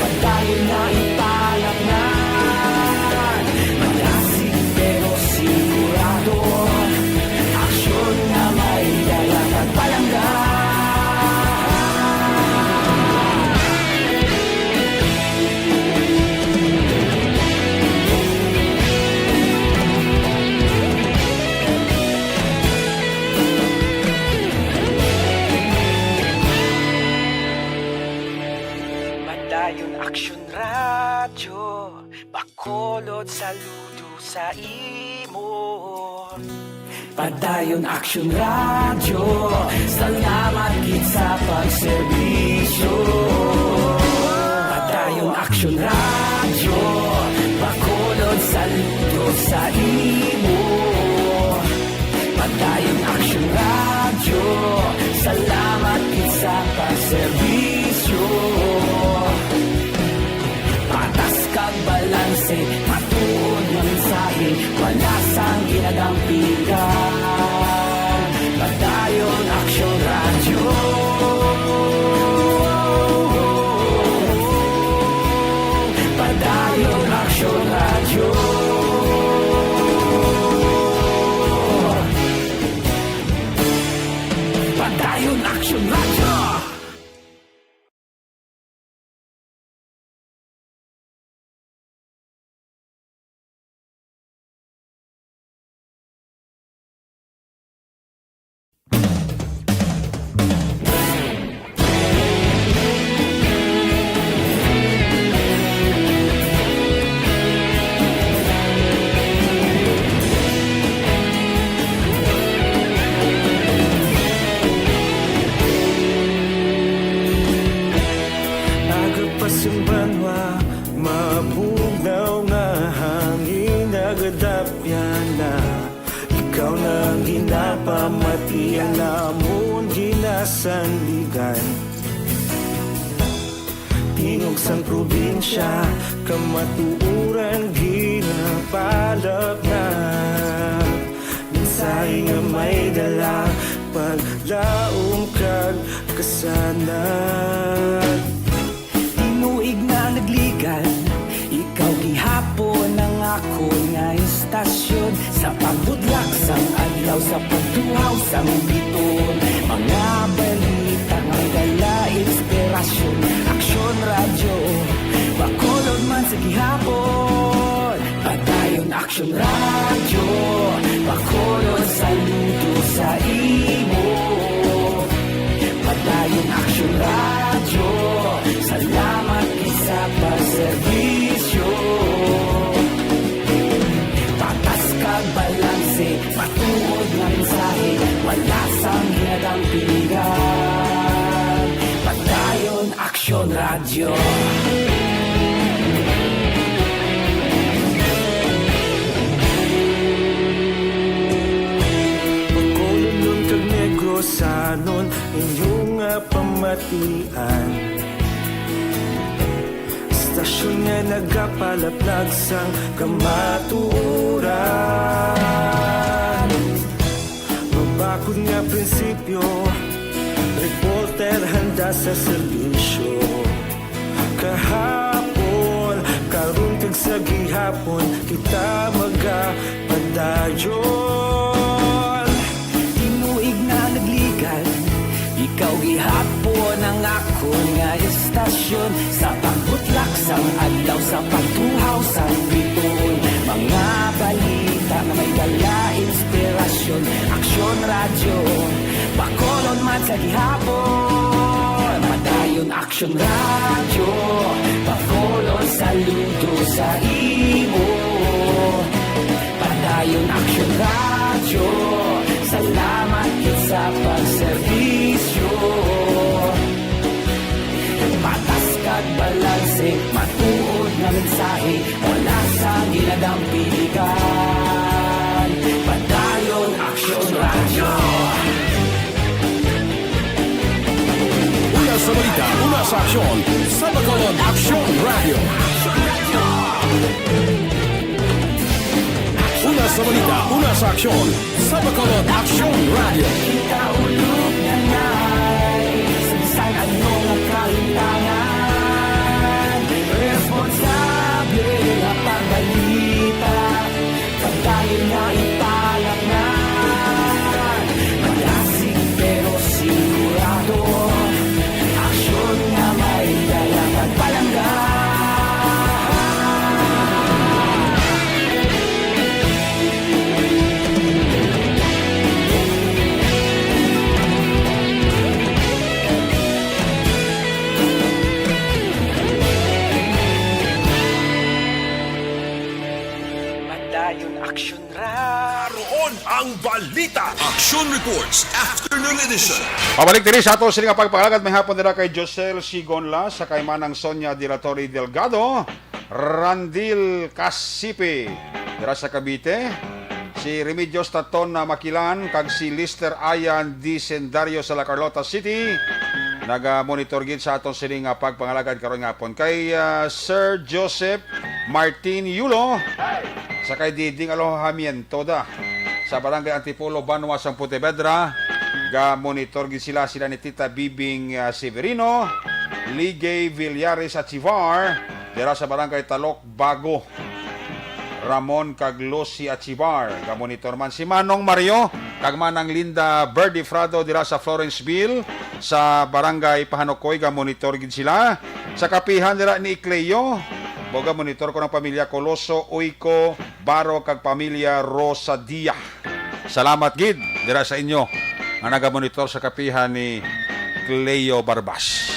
Padayon na ipalaknan, malasig pero sigurado, aksyon nga may dala kag palangga. Padayon Aksyon Radyo, Bacolod saludo sa imo. Padayon Aksyon Radyo, salamat gid sa pagserbisyo. Padayon Aksyon Radyo, Bacolod saludo sa imo. Padayon Aksyon Radyo, salamat gid sa pagserbisyo. Patas kag balanse, matuod nga mensahe, wala sang ginadampigan. Padayon Aksyon Radyo. Padayon Aksyon Radyo. Padayon Aksyon Radyo. Aga pa sing banwa, mabugnaw nga hangin nagadapyan na. Ikaw na ang ginapamatian namon ginasandigan. Tingog sang probinsya, kamatuoran ginapalapnag. Mensahe nga may dala, paglaom kag kasanag. Tinuig na nagligad, ikaw gihapon ang akon nga istasyon. Sa pagbutlak sang adlaw, sa pagtuhaw sang bituon, mga balita nga may dala inspirasyon. Aksyon Radyo, Bacolod man sa gihapon. Padayon Aksyon Radyo, Bacolod saludo sa imo. Padayon Aksyon Radyo, salamat gid sa pagserbisyo. Patas kag balanse, matuod nga mensahe, wala sang ginadampigan. Padayon Aksyon Radyo. Bacolodnon kag Negrosanon, inyo nga pamatian. Istasyon nga nagapalaplag sang kamatuoran. Mabakod nga prinsipyo, reporter handa sa serbisyo. Kahapon, karon kag sa gihapon, kita magapadayon. Pagtuhaw sa bituon, mga balita nga may dala inspirasyon. Aksyon Radyo, Bacolod man sa gihapon. Padayon Aksyon Radyo, Bacolod saludo sa imo. Padayon Aksyon Radyo, salamat gid sa pagserbisyo. Patas kag balanse, matuod nga mensahe, wala sang ginadampingan. Padayon Aksyon Radyo. Una sa balita, una sa aksyon, sa Bacolod Aksyon Radyo. Una sa balita, una sa aksyon, sa Bacolod Aksyon Radyo. Kita ulog na ngay, sa bisan ano nga kalimtangan, responsable nga pagbalita, padayon nga ipalangnan. Malasig pero sigurado, aksyon nga may dala pagpalangga. Padayon Aksyon Radyo. Aron ang balita. Action Reports, Afternoon Edition. Pabalik diri sa ato sini nga pagpangalagad may hapon dira kay Josel Sigonla, sa kay Manang Sonia Dilatori Delgado, Randil Casipe dira sa Cavite, si Remedios Taton na Makilan, kag si Lister Ayan Disendario sa La Carlota City. Naga-monitor gid sa aton sini nga pagpangalagad karon nga hapon kay, ah, Sir Joseph Martin Yulo, sa kay Diding Alojamiento da sa Barangay Antipolo, Banwa sang Pontevedra. Ga-monitor gid sila, sila ni Tita Bibing, ah, Severino, Ligay Villares Achivar, dira sa Barangay Talok Bago. Ramon kag Lucy Achivar, ga-monitor man si Manong Mario kag Manang Linda Verdi Frado dira sa Florenceville, sa Barangay Pahanukoy, ga-monitor gid sila. Sa kapihan dira ni Cleo, mo ga-monitor ko ng pamilya Coloso, Uyco, Baro kag pamilya Rosadia. Salamat gid dira sa inyo nga naga-monitor sa kapihan ni Cleo Barbas.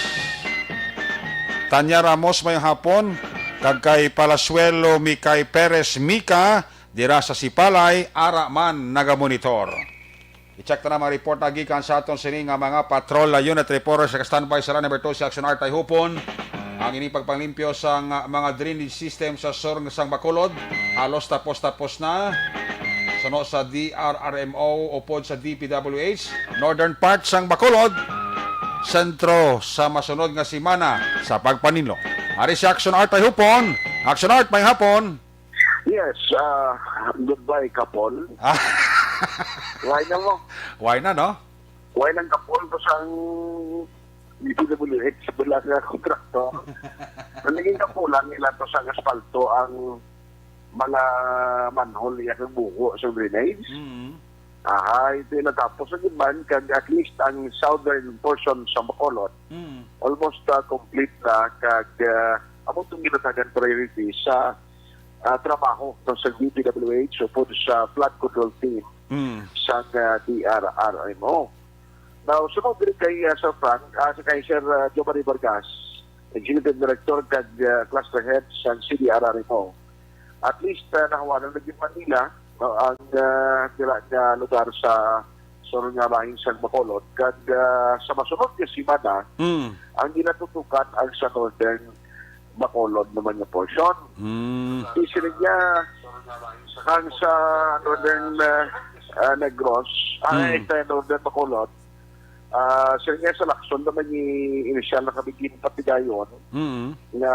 Tanya Ramos, may hapon, kag kay Palasuelo Mikay Perez Mika, dira sa Sipalay, ara man naga-monitor. I-check ta na mga report na gikan sa aton sini nga mga patrol unit reporters sa standby sa line number two si Action Art Ay Hupon. Ang ini pagpanglimpyo sa nga mga drainage system sa sur sang Bacolod, halos tapos-tapos na. Suno sa D R R M O upod sa D P W H, northern part sang Bacolod, sentro sa masunod nga semana sa pagpaninlo. Ari si Action Art Ay Hupon. Action Art, may hapon. Yes, ah, goodbye, Kapol. Ah. Why na mo? Why na, no? Why nang Kapol ko sang D P W H, wala nga kontraktor. Ang naging kapulan nila to sa aspalto ang mga manhole niya kag bugo sa drainage. Mm. Aha, ito yung natapos sa Gibman, kag at least ang southern portion sa Bacolod, Mm. almost, ah, complete na, kag, ah, amo itong ginatagan priority sa, ah, trabaho no, sa D P W H upod sa flood control team Mm. sa, ah, D R R M O. Now, sunod diri kay, ah, Sir Frank, ah, sa kay Sir, ah, Jomari Vargas, Executive Director kag, ah, Cluster Head sa C D R R M O. At least, ah, nahawanan na gid man nila, no, ang, ah, pila nga lugar sa sur nga bahin sang Bacolod. Kag, ah, sa masunod nga semana, Mm. ang ginatutukan ang sa Northern Bacolod naman nga portion. Mm. Isiling niya, ang sa Northern, ah, ah, Negros, ay, Mm. sa Northern Bacolod, ah, siling niya sa Lacson naman ni inisyal na kami ginpatigayon Mm. nga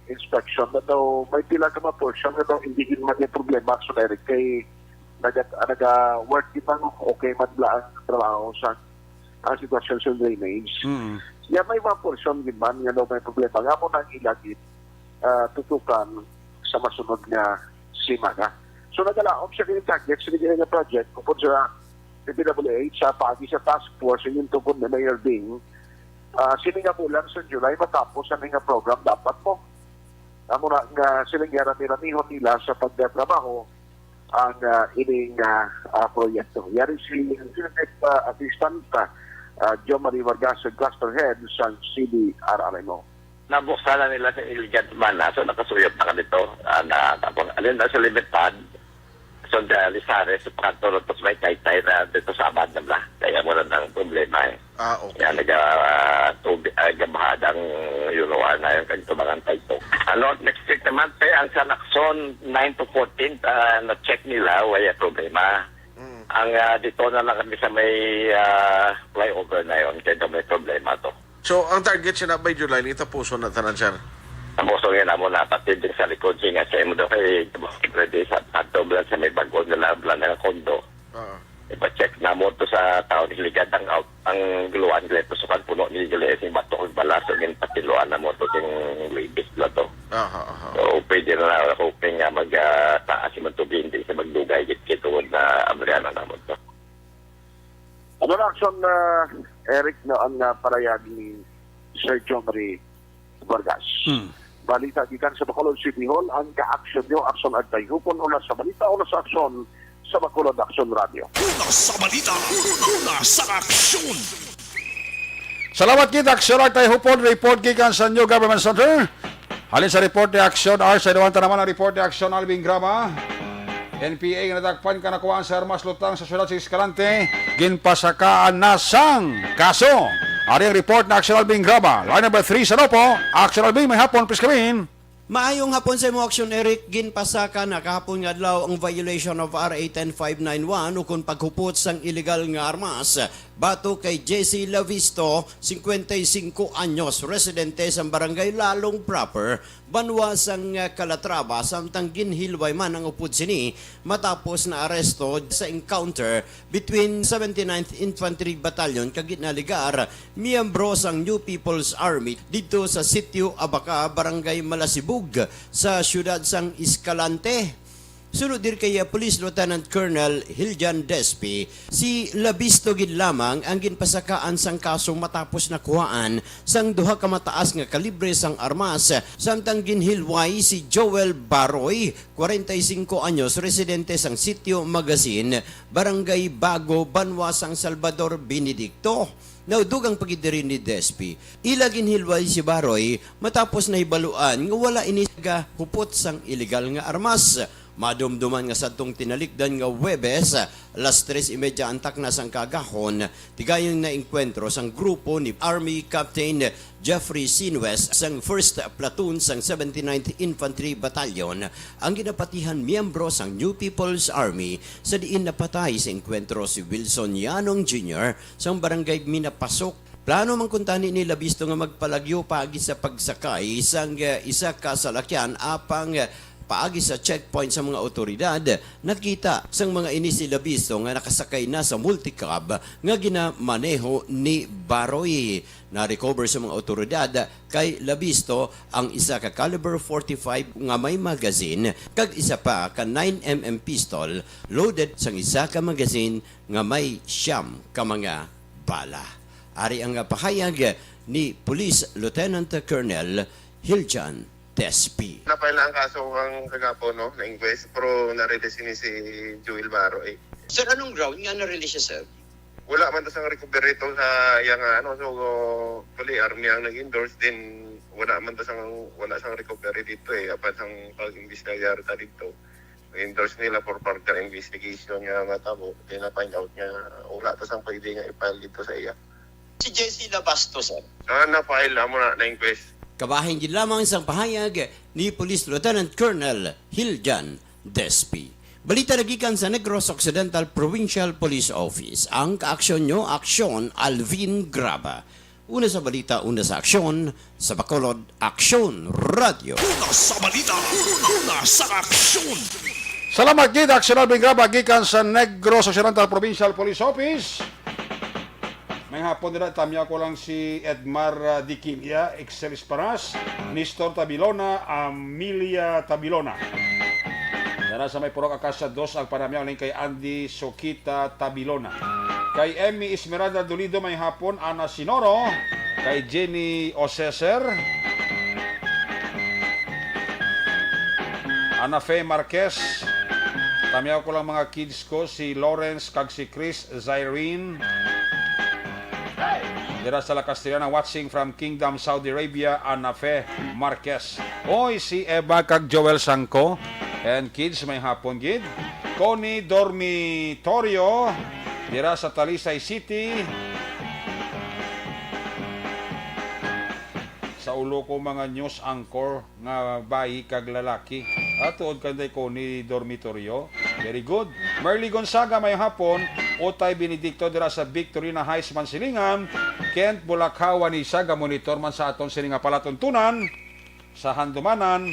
inspection na daw may pila ka mga portion na daw hindi gid man yung problema. So, direct kay naga, naga-work gid man, okay man bala ang trabaho sa ang sitwasyon sa drainage. Mm. Ya, may mga portion gid man nga daw may problema. Nga mo nang ilagid, ah, tutukan sa masunod nga semana. So, nagalaom siya kini target sa gid nga project, upod sa D P W H, sa paagi sa task force, yung tungkol ni Mayor Bing, ah, sini nga bulan sa July, matapos ang nga program dapat mo. Amo na nga siling nga rami-ramihon nila sa pagtrabaho ang, ah, ining, ah, ah, proyekto. Yari si Executive, ah, Assistant, ah, ah, John Marie Vargas, Cluster Head sang C D R R M O. Nabuksan na nila sa iligan man, ah, so nakasuyop na kami to. Ah, na, tapos, alin na sa Libertad, so, the Lizares, sa Pantoro, tapos may taytay na dito sa Abad na bla. Kaya mo na ang problema eh. Ah, okay. Yan, naga-, tubig, ah, gabahad ang Yunuan na yung kagtubangan tayo. Ano, next week naman, tayo ang San Lacson, nine to fourteen, ah, na-check nila, wala problema. Mm. Ang, ah, dito na lang kami sa may, ah, flyover na yun, kaya daw may problema to. So, ang target siya na by July, ni tapuson na tanan, sir? Tapuson nga namo na, pati din sa likod, siya nga sa imo daw, kay ready sa Pantoro, sa may bago na lang, bla na kondo. Oo. Ipa-check na mo to sa taon, ligad ang out, ang guluan dito sa pagpuno ni Iglesias, yung bato kag balaso, yung patiluan na mo to, yung labis na to. Aha, aha. So, pwede na lang, hoping nga mag, ah, taas yung tubig, hindi sa magdugay, git-git, tungod na abrihan na naman to. Ano na action, ah, Eric, na ang, ah, parayag ni Sir John Ray Vargas? Hmm. Balita gikan sa Bacolod City Hall, ang ka-action nyo, action agtay hupon, una sa balita, una sa action sa Bacolod Action Radio. Una sa balita, una sa aksyon. Salamat kita, Aksyon Agtay Hupon, report gikan sa New Government Center. Halin sa report ni Aksyon R, sa inuwanta naman ang report ni Aksyon Alvin Graba. N P A nga nadakpan kanakuhaan sa armas lutang sa siyudad sa Escalante, ginpasakaan na sang kaso. Ari ang report ni Aksyon Alvin Graba. Line number three sa Nopo, Aksyon Alvin, may hapon, please come in. Maayong hapon sa imo, Aksyon Eric. Ginpasaka na kahapon nga adlaw ang violation of R A ten five nine one ukon paghupot sang iligal nga armas batok kay Jesse Lavisto, cincuenta y cinco anyos, residente sa Barangay Lalong Proper, banwa sang Calatrava, samtang ginhilway man ang upod sini matapos naaresto sa encounter between seventy-ninth Infantry Battalion kag ginaligar miyembro sang New People's Army didto sa Sitio Abaca, Barangay Malasibug, sa siyudad sang Escalante. Sunod diri kay, uh, Police Lieutenant Colonel Hiljan Despi, si Labisto gid lamang ang ginpasakaan sang kaso matapos nakuhaan sang duha ka mataas nga kalibre sang armas, samtang ginhilway si Joel Baroy, kwarenta y singko anyos, residente sang Sitio Magazine, Barangay Bago, banwa sang Salvador Benedicto. Nadugang pa gid diri ni Despi. Ila ginhilway si Baroy matapos nahibaluan nga wala ini gahupot sang iligal nga armas. Madumduman nga sadtong tinalikdan nga Huwebes, alas tres y media antak na sang kaagahon, tigayon na engkwentro sang grupo ni Army Captain Jeffrey Sinuez sang First Platoon sang seventy-ninth Infantry Battalion ang ginapatihan miyembro sang New People's Army, sa diin napatay sa engkwentro si Wilson Yanong Junior sang Barangay Minapasok. Plano man kuntani ni Labisto nga magpalagyo paagi sa pagsakay sang, eh, isa ka salakyan apang, eh, paagi sa checkpoint sa mga awtoridad, nakita sang mga ini si Labisto nga nakasakay na sa multicab nga ginamaneho ni Baroy. Na-recover sa mga awtoridad kay Labisto ang isa ka caliber forty-five nga may magazine kag isa pa ka nine M M pistol loaded sang isa ka magazine nga may siyam ka mga bala. Ari ang pahayag ni Police Lieutenant Colonel Hiljan Despi. Napaila ang kaso ang kagapon, no, na inquest, pero na-release ini si Joel Baro, eh. Sir, anong ground nga na-release siya, sir? Wala man to sang recovery to sa iya nga, ano, so, actually, army ang nag-endorse, din wala man to sang, wala sang recovery dito, eh, apan sang pag-imbestigar ta dito. Endorse nila for further investigation nga matabo. Kaya na-find out nga wala to sang pwede nga i-file dito sa iya. Si Jessie Labasto, sir. Ah, na-file, amo na, na-inquest. Kabahin gid lamang sang pahayag ni Police Lieutenant Colonel Hiljan Despi. Balita nagikan sa Negros Occidental Provincial Police Office. Ang kaaksyon nyo, aksyon, Alvin Graba. Una sa balita, una sa aksyon, sa Bacolod, Aksyon Radio. Una sa balita, una sa aksyon. Salamat gid, Aksyon Alvin Graba, gikan sa Negros Occidental Provincial Police Office. May hapon nila, tamya ko lang si Edmar, ah, Diquilia, Excel Esparas, Nestor Tabilona, Amelia Tabilona. Dara sa may Purok Acacia dos ang panamyaw ning kay Andy Sokita Tabilona. Kay Emmy Esmeralda Dolido may hapon, Ana Sinoro, kay Jenny Oseser, Nafe Marquez. Tamiyaw ko lang mga kids ko, si Lawrence kag si Chris Zyrene. Dira sa La Castellana, watching from Kingdom, Saudi Arabia, Anafe Marquez. Oy, si Eva kag Joel Sangko. And kids, may hapon gid. Connie Dormitorio, dira sa Talisay City. Sa ulo ko, mga news anchor nga bayi kag lalaki. Ah, tuod ka, Day Connie Dormitorio. Very good. Merly Gonzaga, may hapon. Utay Benedicto dira sa Victorina Heights, Mansilingan. Kent Bulakhawan, isa ka monitor man sa aton sini nga palatuntunan sa Handumanan.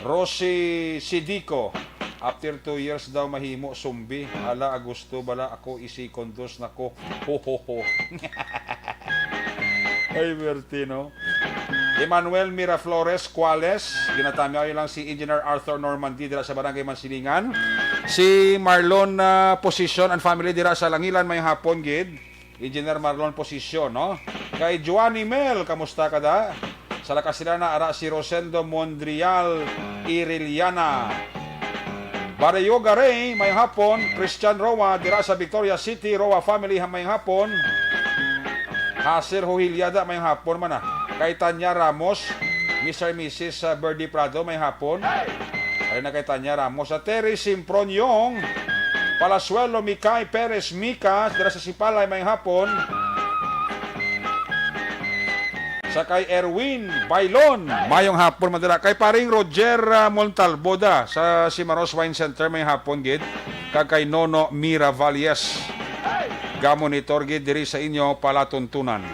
Rosie Sidico, after two years daw mahimo zombie. Hala, Agosto bala ako, i-second dose na ko. Ho, ho, ho. Ay, werte, no? Emmanuel Miraflores Cuales, ginatamyaw lang si Engineer Arthur Normandy dira sa Barangay Mansilingan. Si Marlon, ah, Posisyon and family dira sa Langilan, may hapon gid. Engineer Marlon Posisyon, no? Kay Joanny Mel, kamusta ka da? Sa La Castellana, ara si Rosendo Mondrial Iriliana. Barrio Garay, may hapon. Christian Roa, dira sa Victoria City, Roa family, ha, may hapon. Hasir Huhilyada, may hapon man, ah. Kay Tanya Ramos, Mister Missus, ah, Birdie Prado, may hapon. Ari na kay Tanya Ramos. Sa Terry Simpronyong, Palasuelo, Mikay Perez, Mika, dira sa Sipalay, may hapon. Sa kay Erwin Bailon, mayong hapon man dira. Kay paring Roger, ah, Montalbo da sa Cimaros Wine Center, may hapon gid. Kag kay Nono Mira Valles, gamonitor gid diri sa inyo palatuntunan.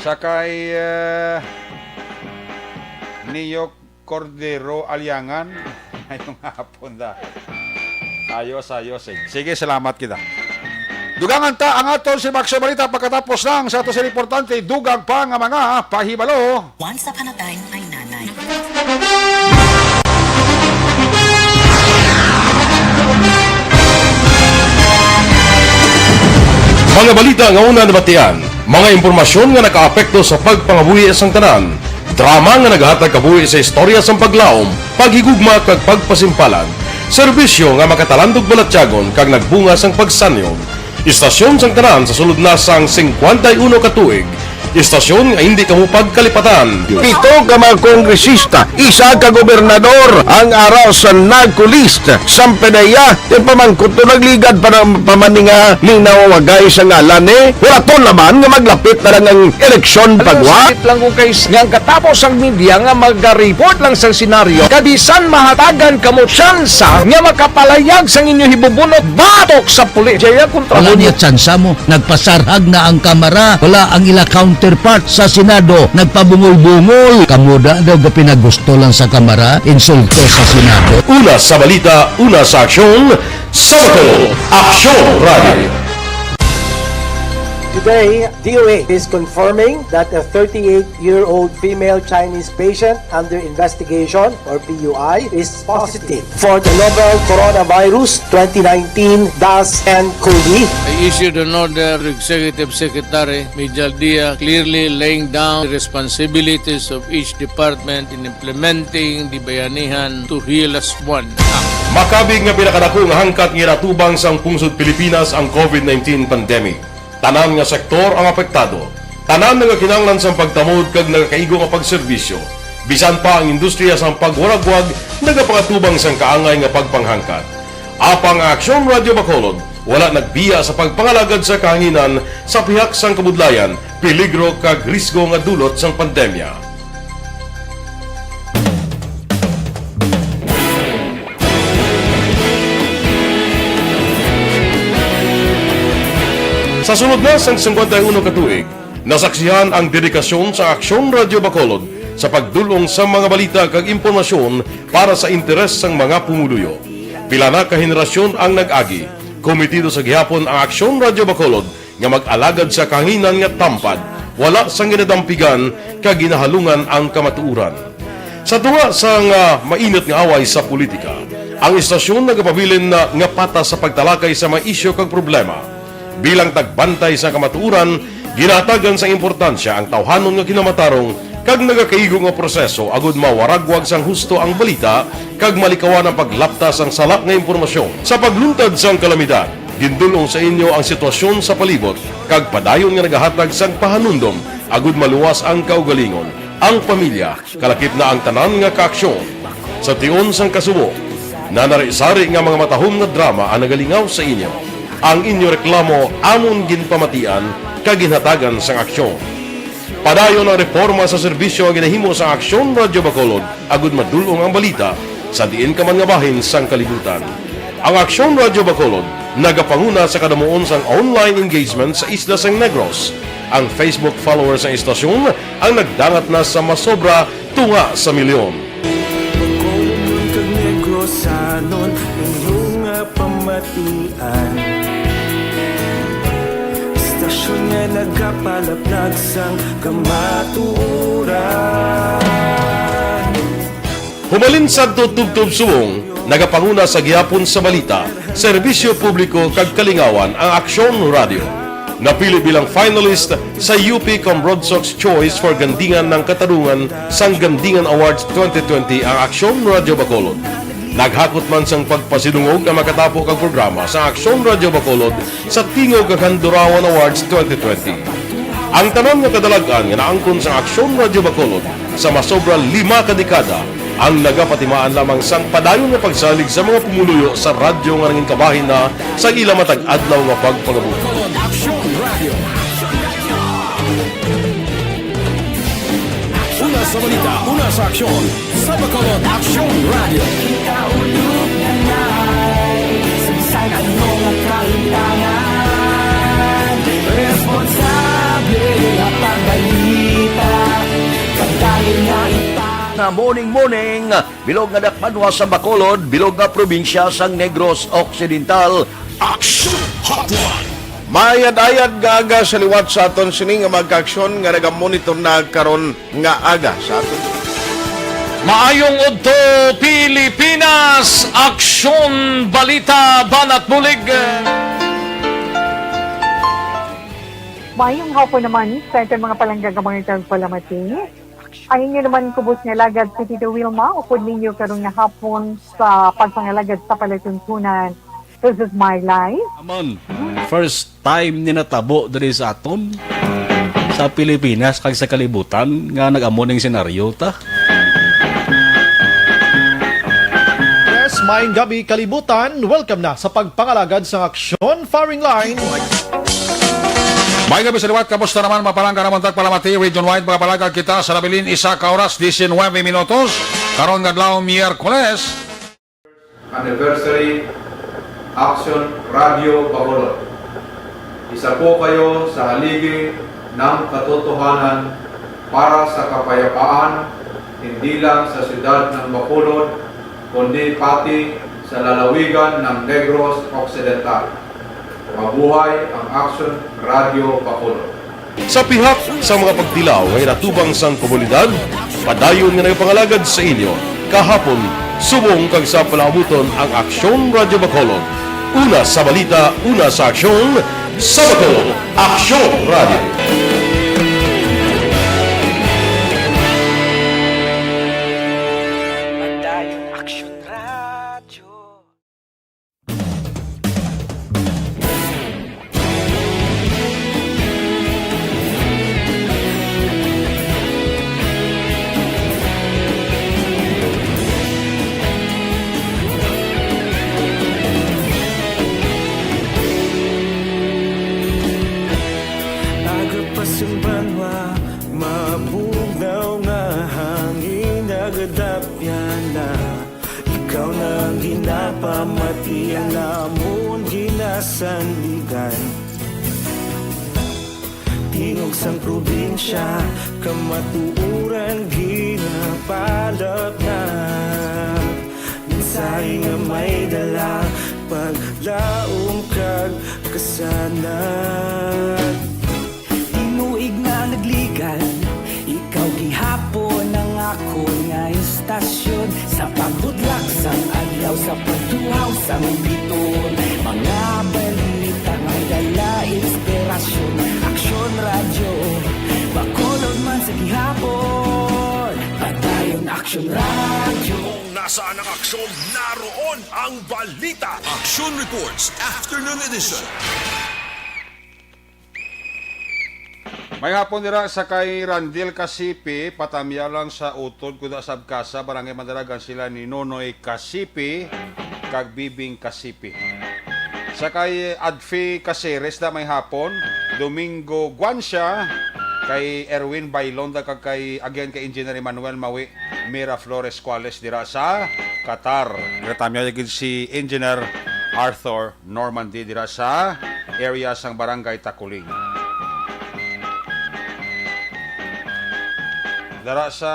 Sa kay, eh, Neo Cordero Aliangan, mayong hapon da. Ayos, ayos, eh. Sige, salamat kita. Dugangan ta ang aton si Maxo Balita pagkatapos lang sa ato sa importante, dugang pa nga mga pahibalo. Once upon a time, my nanay. Mga balita nga una nabatian, mga impormasyon nga nakaapekto sa pagpangabuhi sang tanan, drama nga naghatag kabuhi sa istorya sang paglaom, paghigugma kag pagpasimpalan, serbisyo nga makatalandog balatyagon kag nagbunga sang pagsanyog. Istasyon sang tanan sa sulod na sang singkwenta y uno ka tuig. Istasyon nga hindi kamo pagkalipatan. Pito ka mga kongresista, isa ka gobernador ang ara sa NAGCO list. Sang PDEA, ti pamangkot to, nagligad pa na, pa man ni nga linawagay sa ngalan, eh. Wala to naman nga maglapit na lang ang eleksyon. Ano, pagwa? Sakit lang ko kay s-, nga ang katapos ang media nga mag-report lang sa senaryo, kabisan mahatagan kamo tsansa nga makapalayag sang inyo hibubunot batok sa pulis. Jaya kontra. Wala mo niya tsansa mo. Nagpasarhag na ang Kamara. Wala ang ila counterpart sa Senado. Nagpabungol-bungol. Kamo da daw gapinagusto lang sa Kamara, insulto sa Senado. Una sa balita, una sa aksyon, sa Bacolod, Aksyon Radio. Today, D O A is confirming that a thirty-eight-year-old female Chinese patient under investigation, or P U I, is positive for the novel coronavirus twenty nineteen dash N COVID. I issued an order to Executive Secretary Mijal Dia, clearly laying down the responsibilities of each department in implementing the Bayanihan to Heal Us One Act. Makabig nga pinakadako nga hangkat nga ginatubang sang pungsod Pilipinas ang COVID nineteen pandemic. Tanan nga sektor ang apektado. Tanan nga kinahanglan sang pagtamod kag nagakaigo nga pagserbisyo. Bisan pa ang industriya sang pagwaragwag nagapangatubang sang kaangay nga pagpanghangkat. Apang ang Aksyon Radio Bacolod wala nagbiya sa pagpangalagad sa kahanginan sa pihak sang kabudlayan, peligro kag risgo nga dulot sang pandemya. Sa sulod na sang singkwenta y uno ka tuig, nasaksihan ang dedikasyon sa Aksyon Radio Bacolod sa pagdul-ong sa mga balita kag impormasyon para sa interes sang mga pumuluyo. Pila na ka henerasyon ang nag-agi. Komitido sa gihapon ang Aksyon Radio Bacolod nga mag-alagad sa kahanginan nga tampad, wala sang ginadampigan kag ginahalungan ang kamatuoran. Sa tunga sang, ah, mainit nga away sa politika, ang istasyon nagapabilin na nga patas sa pagtalakay sa mga isyu kag problema. Bilang tagbantay sa kamatuoran, ginahatagan sang importansya ang tawhanon nga kinamatarong kag nagakaigo nga proseso agud mawaragwag sang husto ang balita kag malikawan ang paglapta sang sala nga impormasyon. Sa pagluntad sang kalamidad, gindul-ong sa inyo ang sitwasyon sa palibot kag padayon nga nagahatag sang pahanumdom agud maluwas ang kaugalingon, ang pamilya, kalakip na ang tanan nga kaaksyon. Sa tion sang kasubo, nanari-sari nga mga matahom nga drama ang nagalingaw sa inyo. Ang inyo reklamo amon ginpamatian kag ginhatagan sang aksyon. Padayon ang reforma sa serbisyo nga ginahimo sang Aksyon Radyo Bacolod agud madul-ong ang balita sa diin ka man nga bahin sang kalibutan. Ang Aksyon Radyo Bacolod nagapanguna sa kadamuon sang online engagement sa isla sang Negros. Ang Facebook followers sang istasyon ang nagdangat na sa masobra tunga sa milyon. Bacolod kag Negrosanon, inyo nga pamatian. Istasyon nga nagapalaplag sang kamatuoran. Humalin sadto tubtob subong, nagapanguna sa gihapon sa balita, serbisyo publiko kag kalingawan ang Aksyon Radyo. Napili bilang finalist sa U P Cambroadsox Choice for Gandingan ng Katarungan sang Gandingan Awards twenty twenty ang Aksyon Radyo Bacolod. Naghakot man sang pagpasidungog ang makatapo kag programa sa Aksyon Radyo Bacolod sa Tingog kag Handurawan Awards twenty twenty. Ang tanan nga kadalag-an nga naangkon sa Aksyon Radyo Bacolod sa masobra lima ka dekada ang nagapatimaan lamang sang padayon nga pagsalig sa mga pumuluyo sa radyo nga nangin kabahin na sa ila matag adlaw nga pagpangabuhi. Bacolod Aksyon Radio. Una sa balita, una sa aksyon, sa Bacolod Aksyon Radio. Sa bisan ano nga kahimtangan, responsable nga pagbalita, pagdali nga ipang- Nga morning, morning, bilog nga dakpanwa sa Bacolod, bilog nga probinsya sang Negros Occidental. Action Hotline. Maayad-ayad nga aga sa liwat sa aton sini nga mga kaaksyon nga nagamonitor na karon nga aga sa aton. Maayong udto, Pilipinas! Aksyon, balita, banat bulig. Maayong hapon naman sa aton mga palangga nga mga tagpalamati. Ang inyo naman kubos nga alagad si Tito Wilma, upod ninyo karon nga hapon sa pagpangalagad sa palatuntunan. This is my life. Amon, first time ni natabo diri sa aton, sa Pilipinas kag sa kalibutan nga nag-amo ning senaryo ta. Yes, maayong gabi kalibutan. Welcome na sa pagpangalagad sang aksyon firing line. May gabi sa liwat, kamusta naman, mapalangga naman tagpalamati, region-wide, mga palagag kita sa nabilin, isa ka oras, diecinuebe minutos, karon nga adlaw, Miyerkules. Anniversary Action Radio Bacolod. Isa po kayo sa haligi ng katotohanan para sa kapayapaan, hindi lang sa siyudad ng Bacolod, kundi pati sa lalawigan ng Negros Occidental. Mabuhay ang Action Radio Bacolod. Sa pihak sa mga pagtilaw nga ginatubang sang komunidad, padayon nga nagapangalagad sa inyo kahapon, subong kag sa palaabuton ang Aksyon Radyo Bacolod. Una sa balita, una sa aksyon, sa Bacolod, Aksyon Radyo. Padayon Aksyon Radyo. Aga pa sang banwa, mabugnaw nga hangin, nagadapyan na. Ikaw na ang ginapamati, ang amon ginasandigan. Tingog sang probinsya, kamatuoran ginapalapnag. Mensahe nga may dala, paglaom kag kasanag. Tinuig nga nagligan, ikaw gihapon ang akon nga istasyon. Sa pagbudlak sang adlaw, sa pagtuhaw sang biton, mga balita nga dala inspirasyon. Aksyon Radyo, Bacolod man sa gihapon, padayon Aksyon Radyo. Kung nasaan ang aksyon, naroon ang balita. Action Reports, Afternoon Edition. May hapon dira sa kay Randil Casipi, patamya lang sa utod, Kuda Sabkasa, Barangay Mandaragan, sila ni Nonoy Casipi kag Bibing Casipi. Sa kay Adfi Caceres na may hapon, Domingo Guancia, kay Erwin Bailonda, kag kay, again, kay Engineer Emmanuel Mawi, Mira Flores Cuales dira sa Qatar. Ginatamya gid si Engineer Arthur Normandy dira sa area sang Barangay Takuling. Dara sa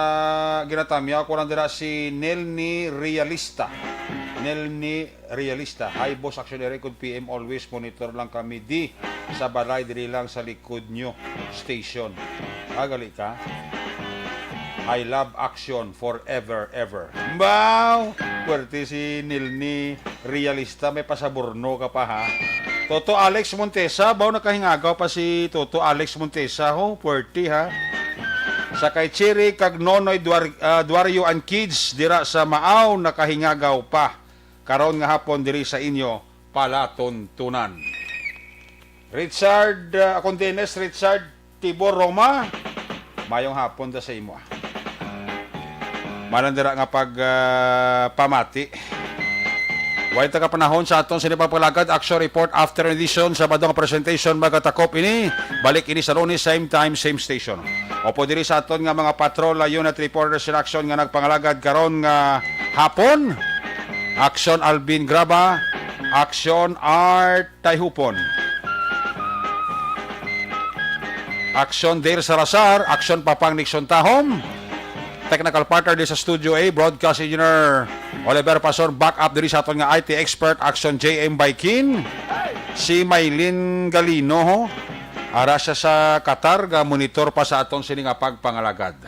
ginatamya ko lang dira si Nelny Realista. Nelny Realista. Hi, Boss Action Eric, good P M always. Monitor lang kami di sa balay, diri lang sa likod nyo station. Ah, gali ka? I love action forever, ever. Wow! Puwerte si Nelny Realista, may pasaborno ka pa, ha? Toto Alex Montesa, baw nakahingagaw pa si Toto Alex Montesa, ho? Puwerte, ha? Sa kay Cherry kag Nonoy Duar-, ah, Duario and Kids, dira sa Maaw, nakahingagaw pa. Karon nga hapon diri sa inyo, palatuntunan. Richard, ah, akong Dennis, Richard Tibor Roma, mayong hapon ta sa imo, ah. Manan dira nga pag, ah, pamati. Way taga panahon sa aton sini pagpalagad, Action Report After Edition, Sabado nga presentation, magatakop ini. Balik ini sa Lunes, same time, same station. Opo, diri sa aton nga mga patrol, unit reporters in action nga nagpangalagad karon nga hapon. Action Alvin Graba, Action Art Tayhupon. Action Dale Salazar, Action Papang Nixon Tahom. Technical partner di sa Studio A, Broadcast Engineer Oliver Pason, backup diri sa aton nga I T expert, Action J M Baikin. Si Maylin Galino, ho. Ara siya sa Qatar, ga monitor pa sa aton sini nga pagpangalagad.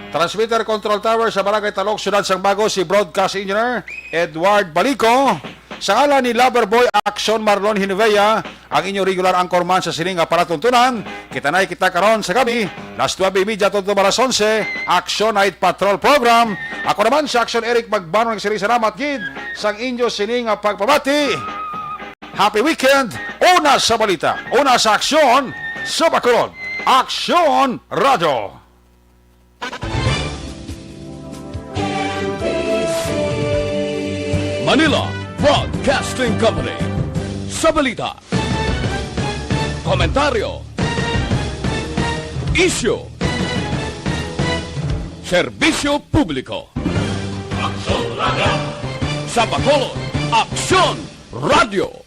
Transmitter Control Tower sa Barangay Talok, Siyudad sang Bago, si Broadcast Engineer Edward Balico. Sa ngalan ni Loverboy Action Marlon Hinivea, ang inyo regular anchorman sa sini nga palatuntunan, kita na kita karon sa gabi, las nuebe y media tungtod alas onse, Action Night Patrol Program. Ako naman si Action Eric Magbanong, nagsiri salamat gid sang inyo sini nga pagpamati. Happy weekend! Una sa balita, una sa aksyon, sa Bacolod, Aksyon Radyo. Manila Broadcasting Company. Sa balita, komentaryo, isyu, serbisyo publiko. Aksyon Radyo. Sa Bacolod, Aksyon Radyo.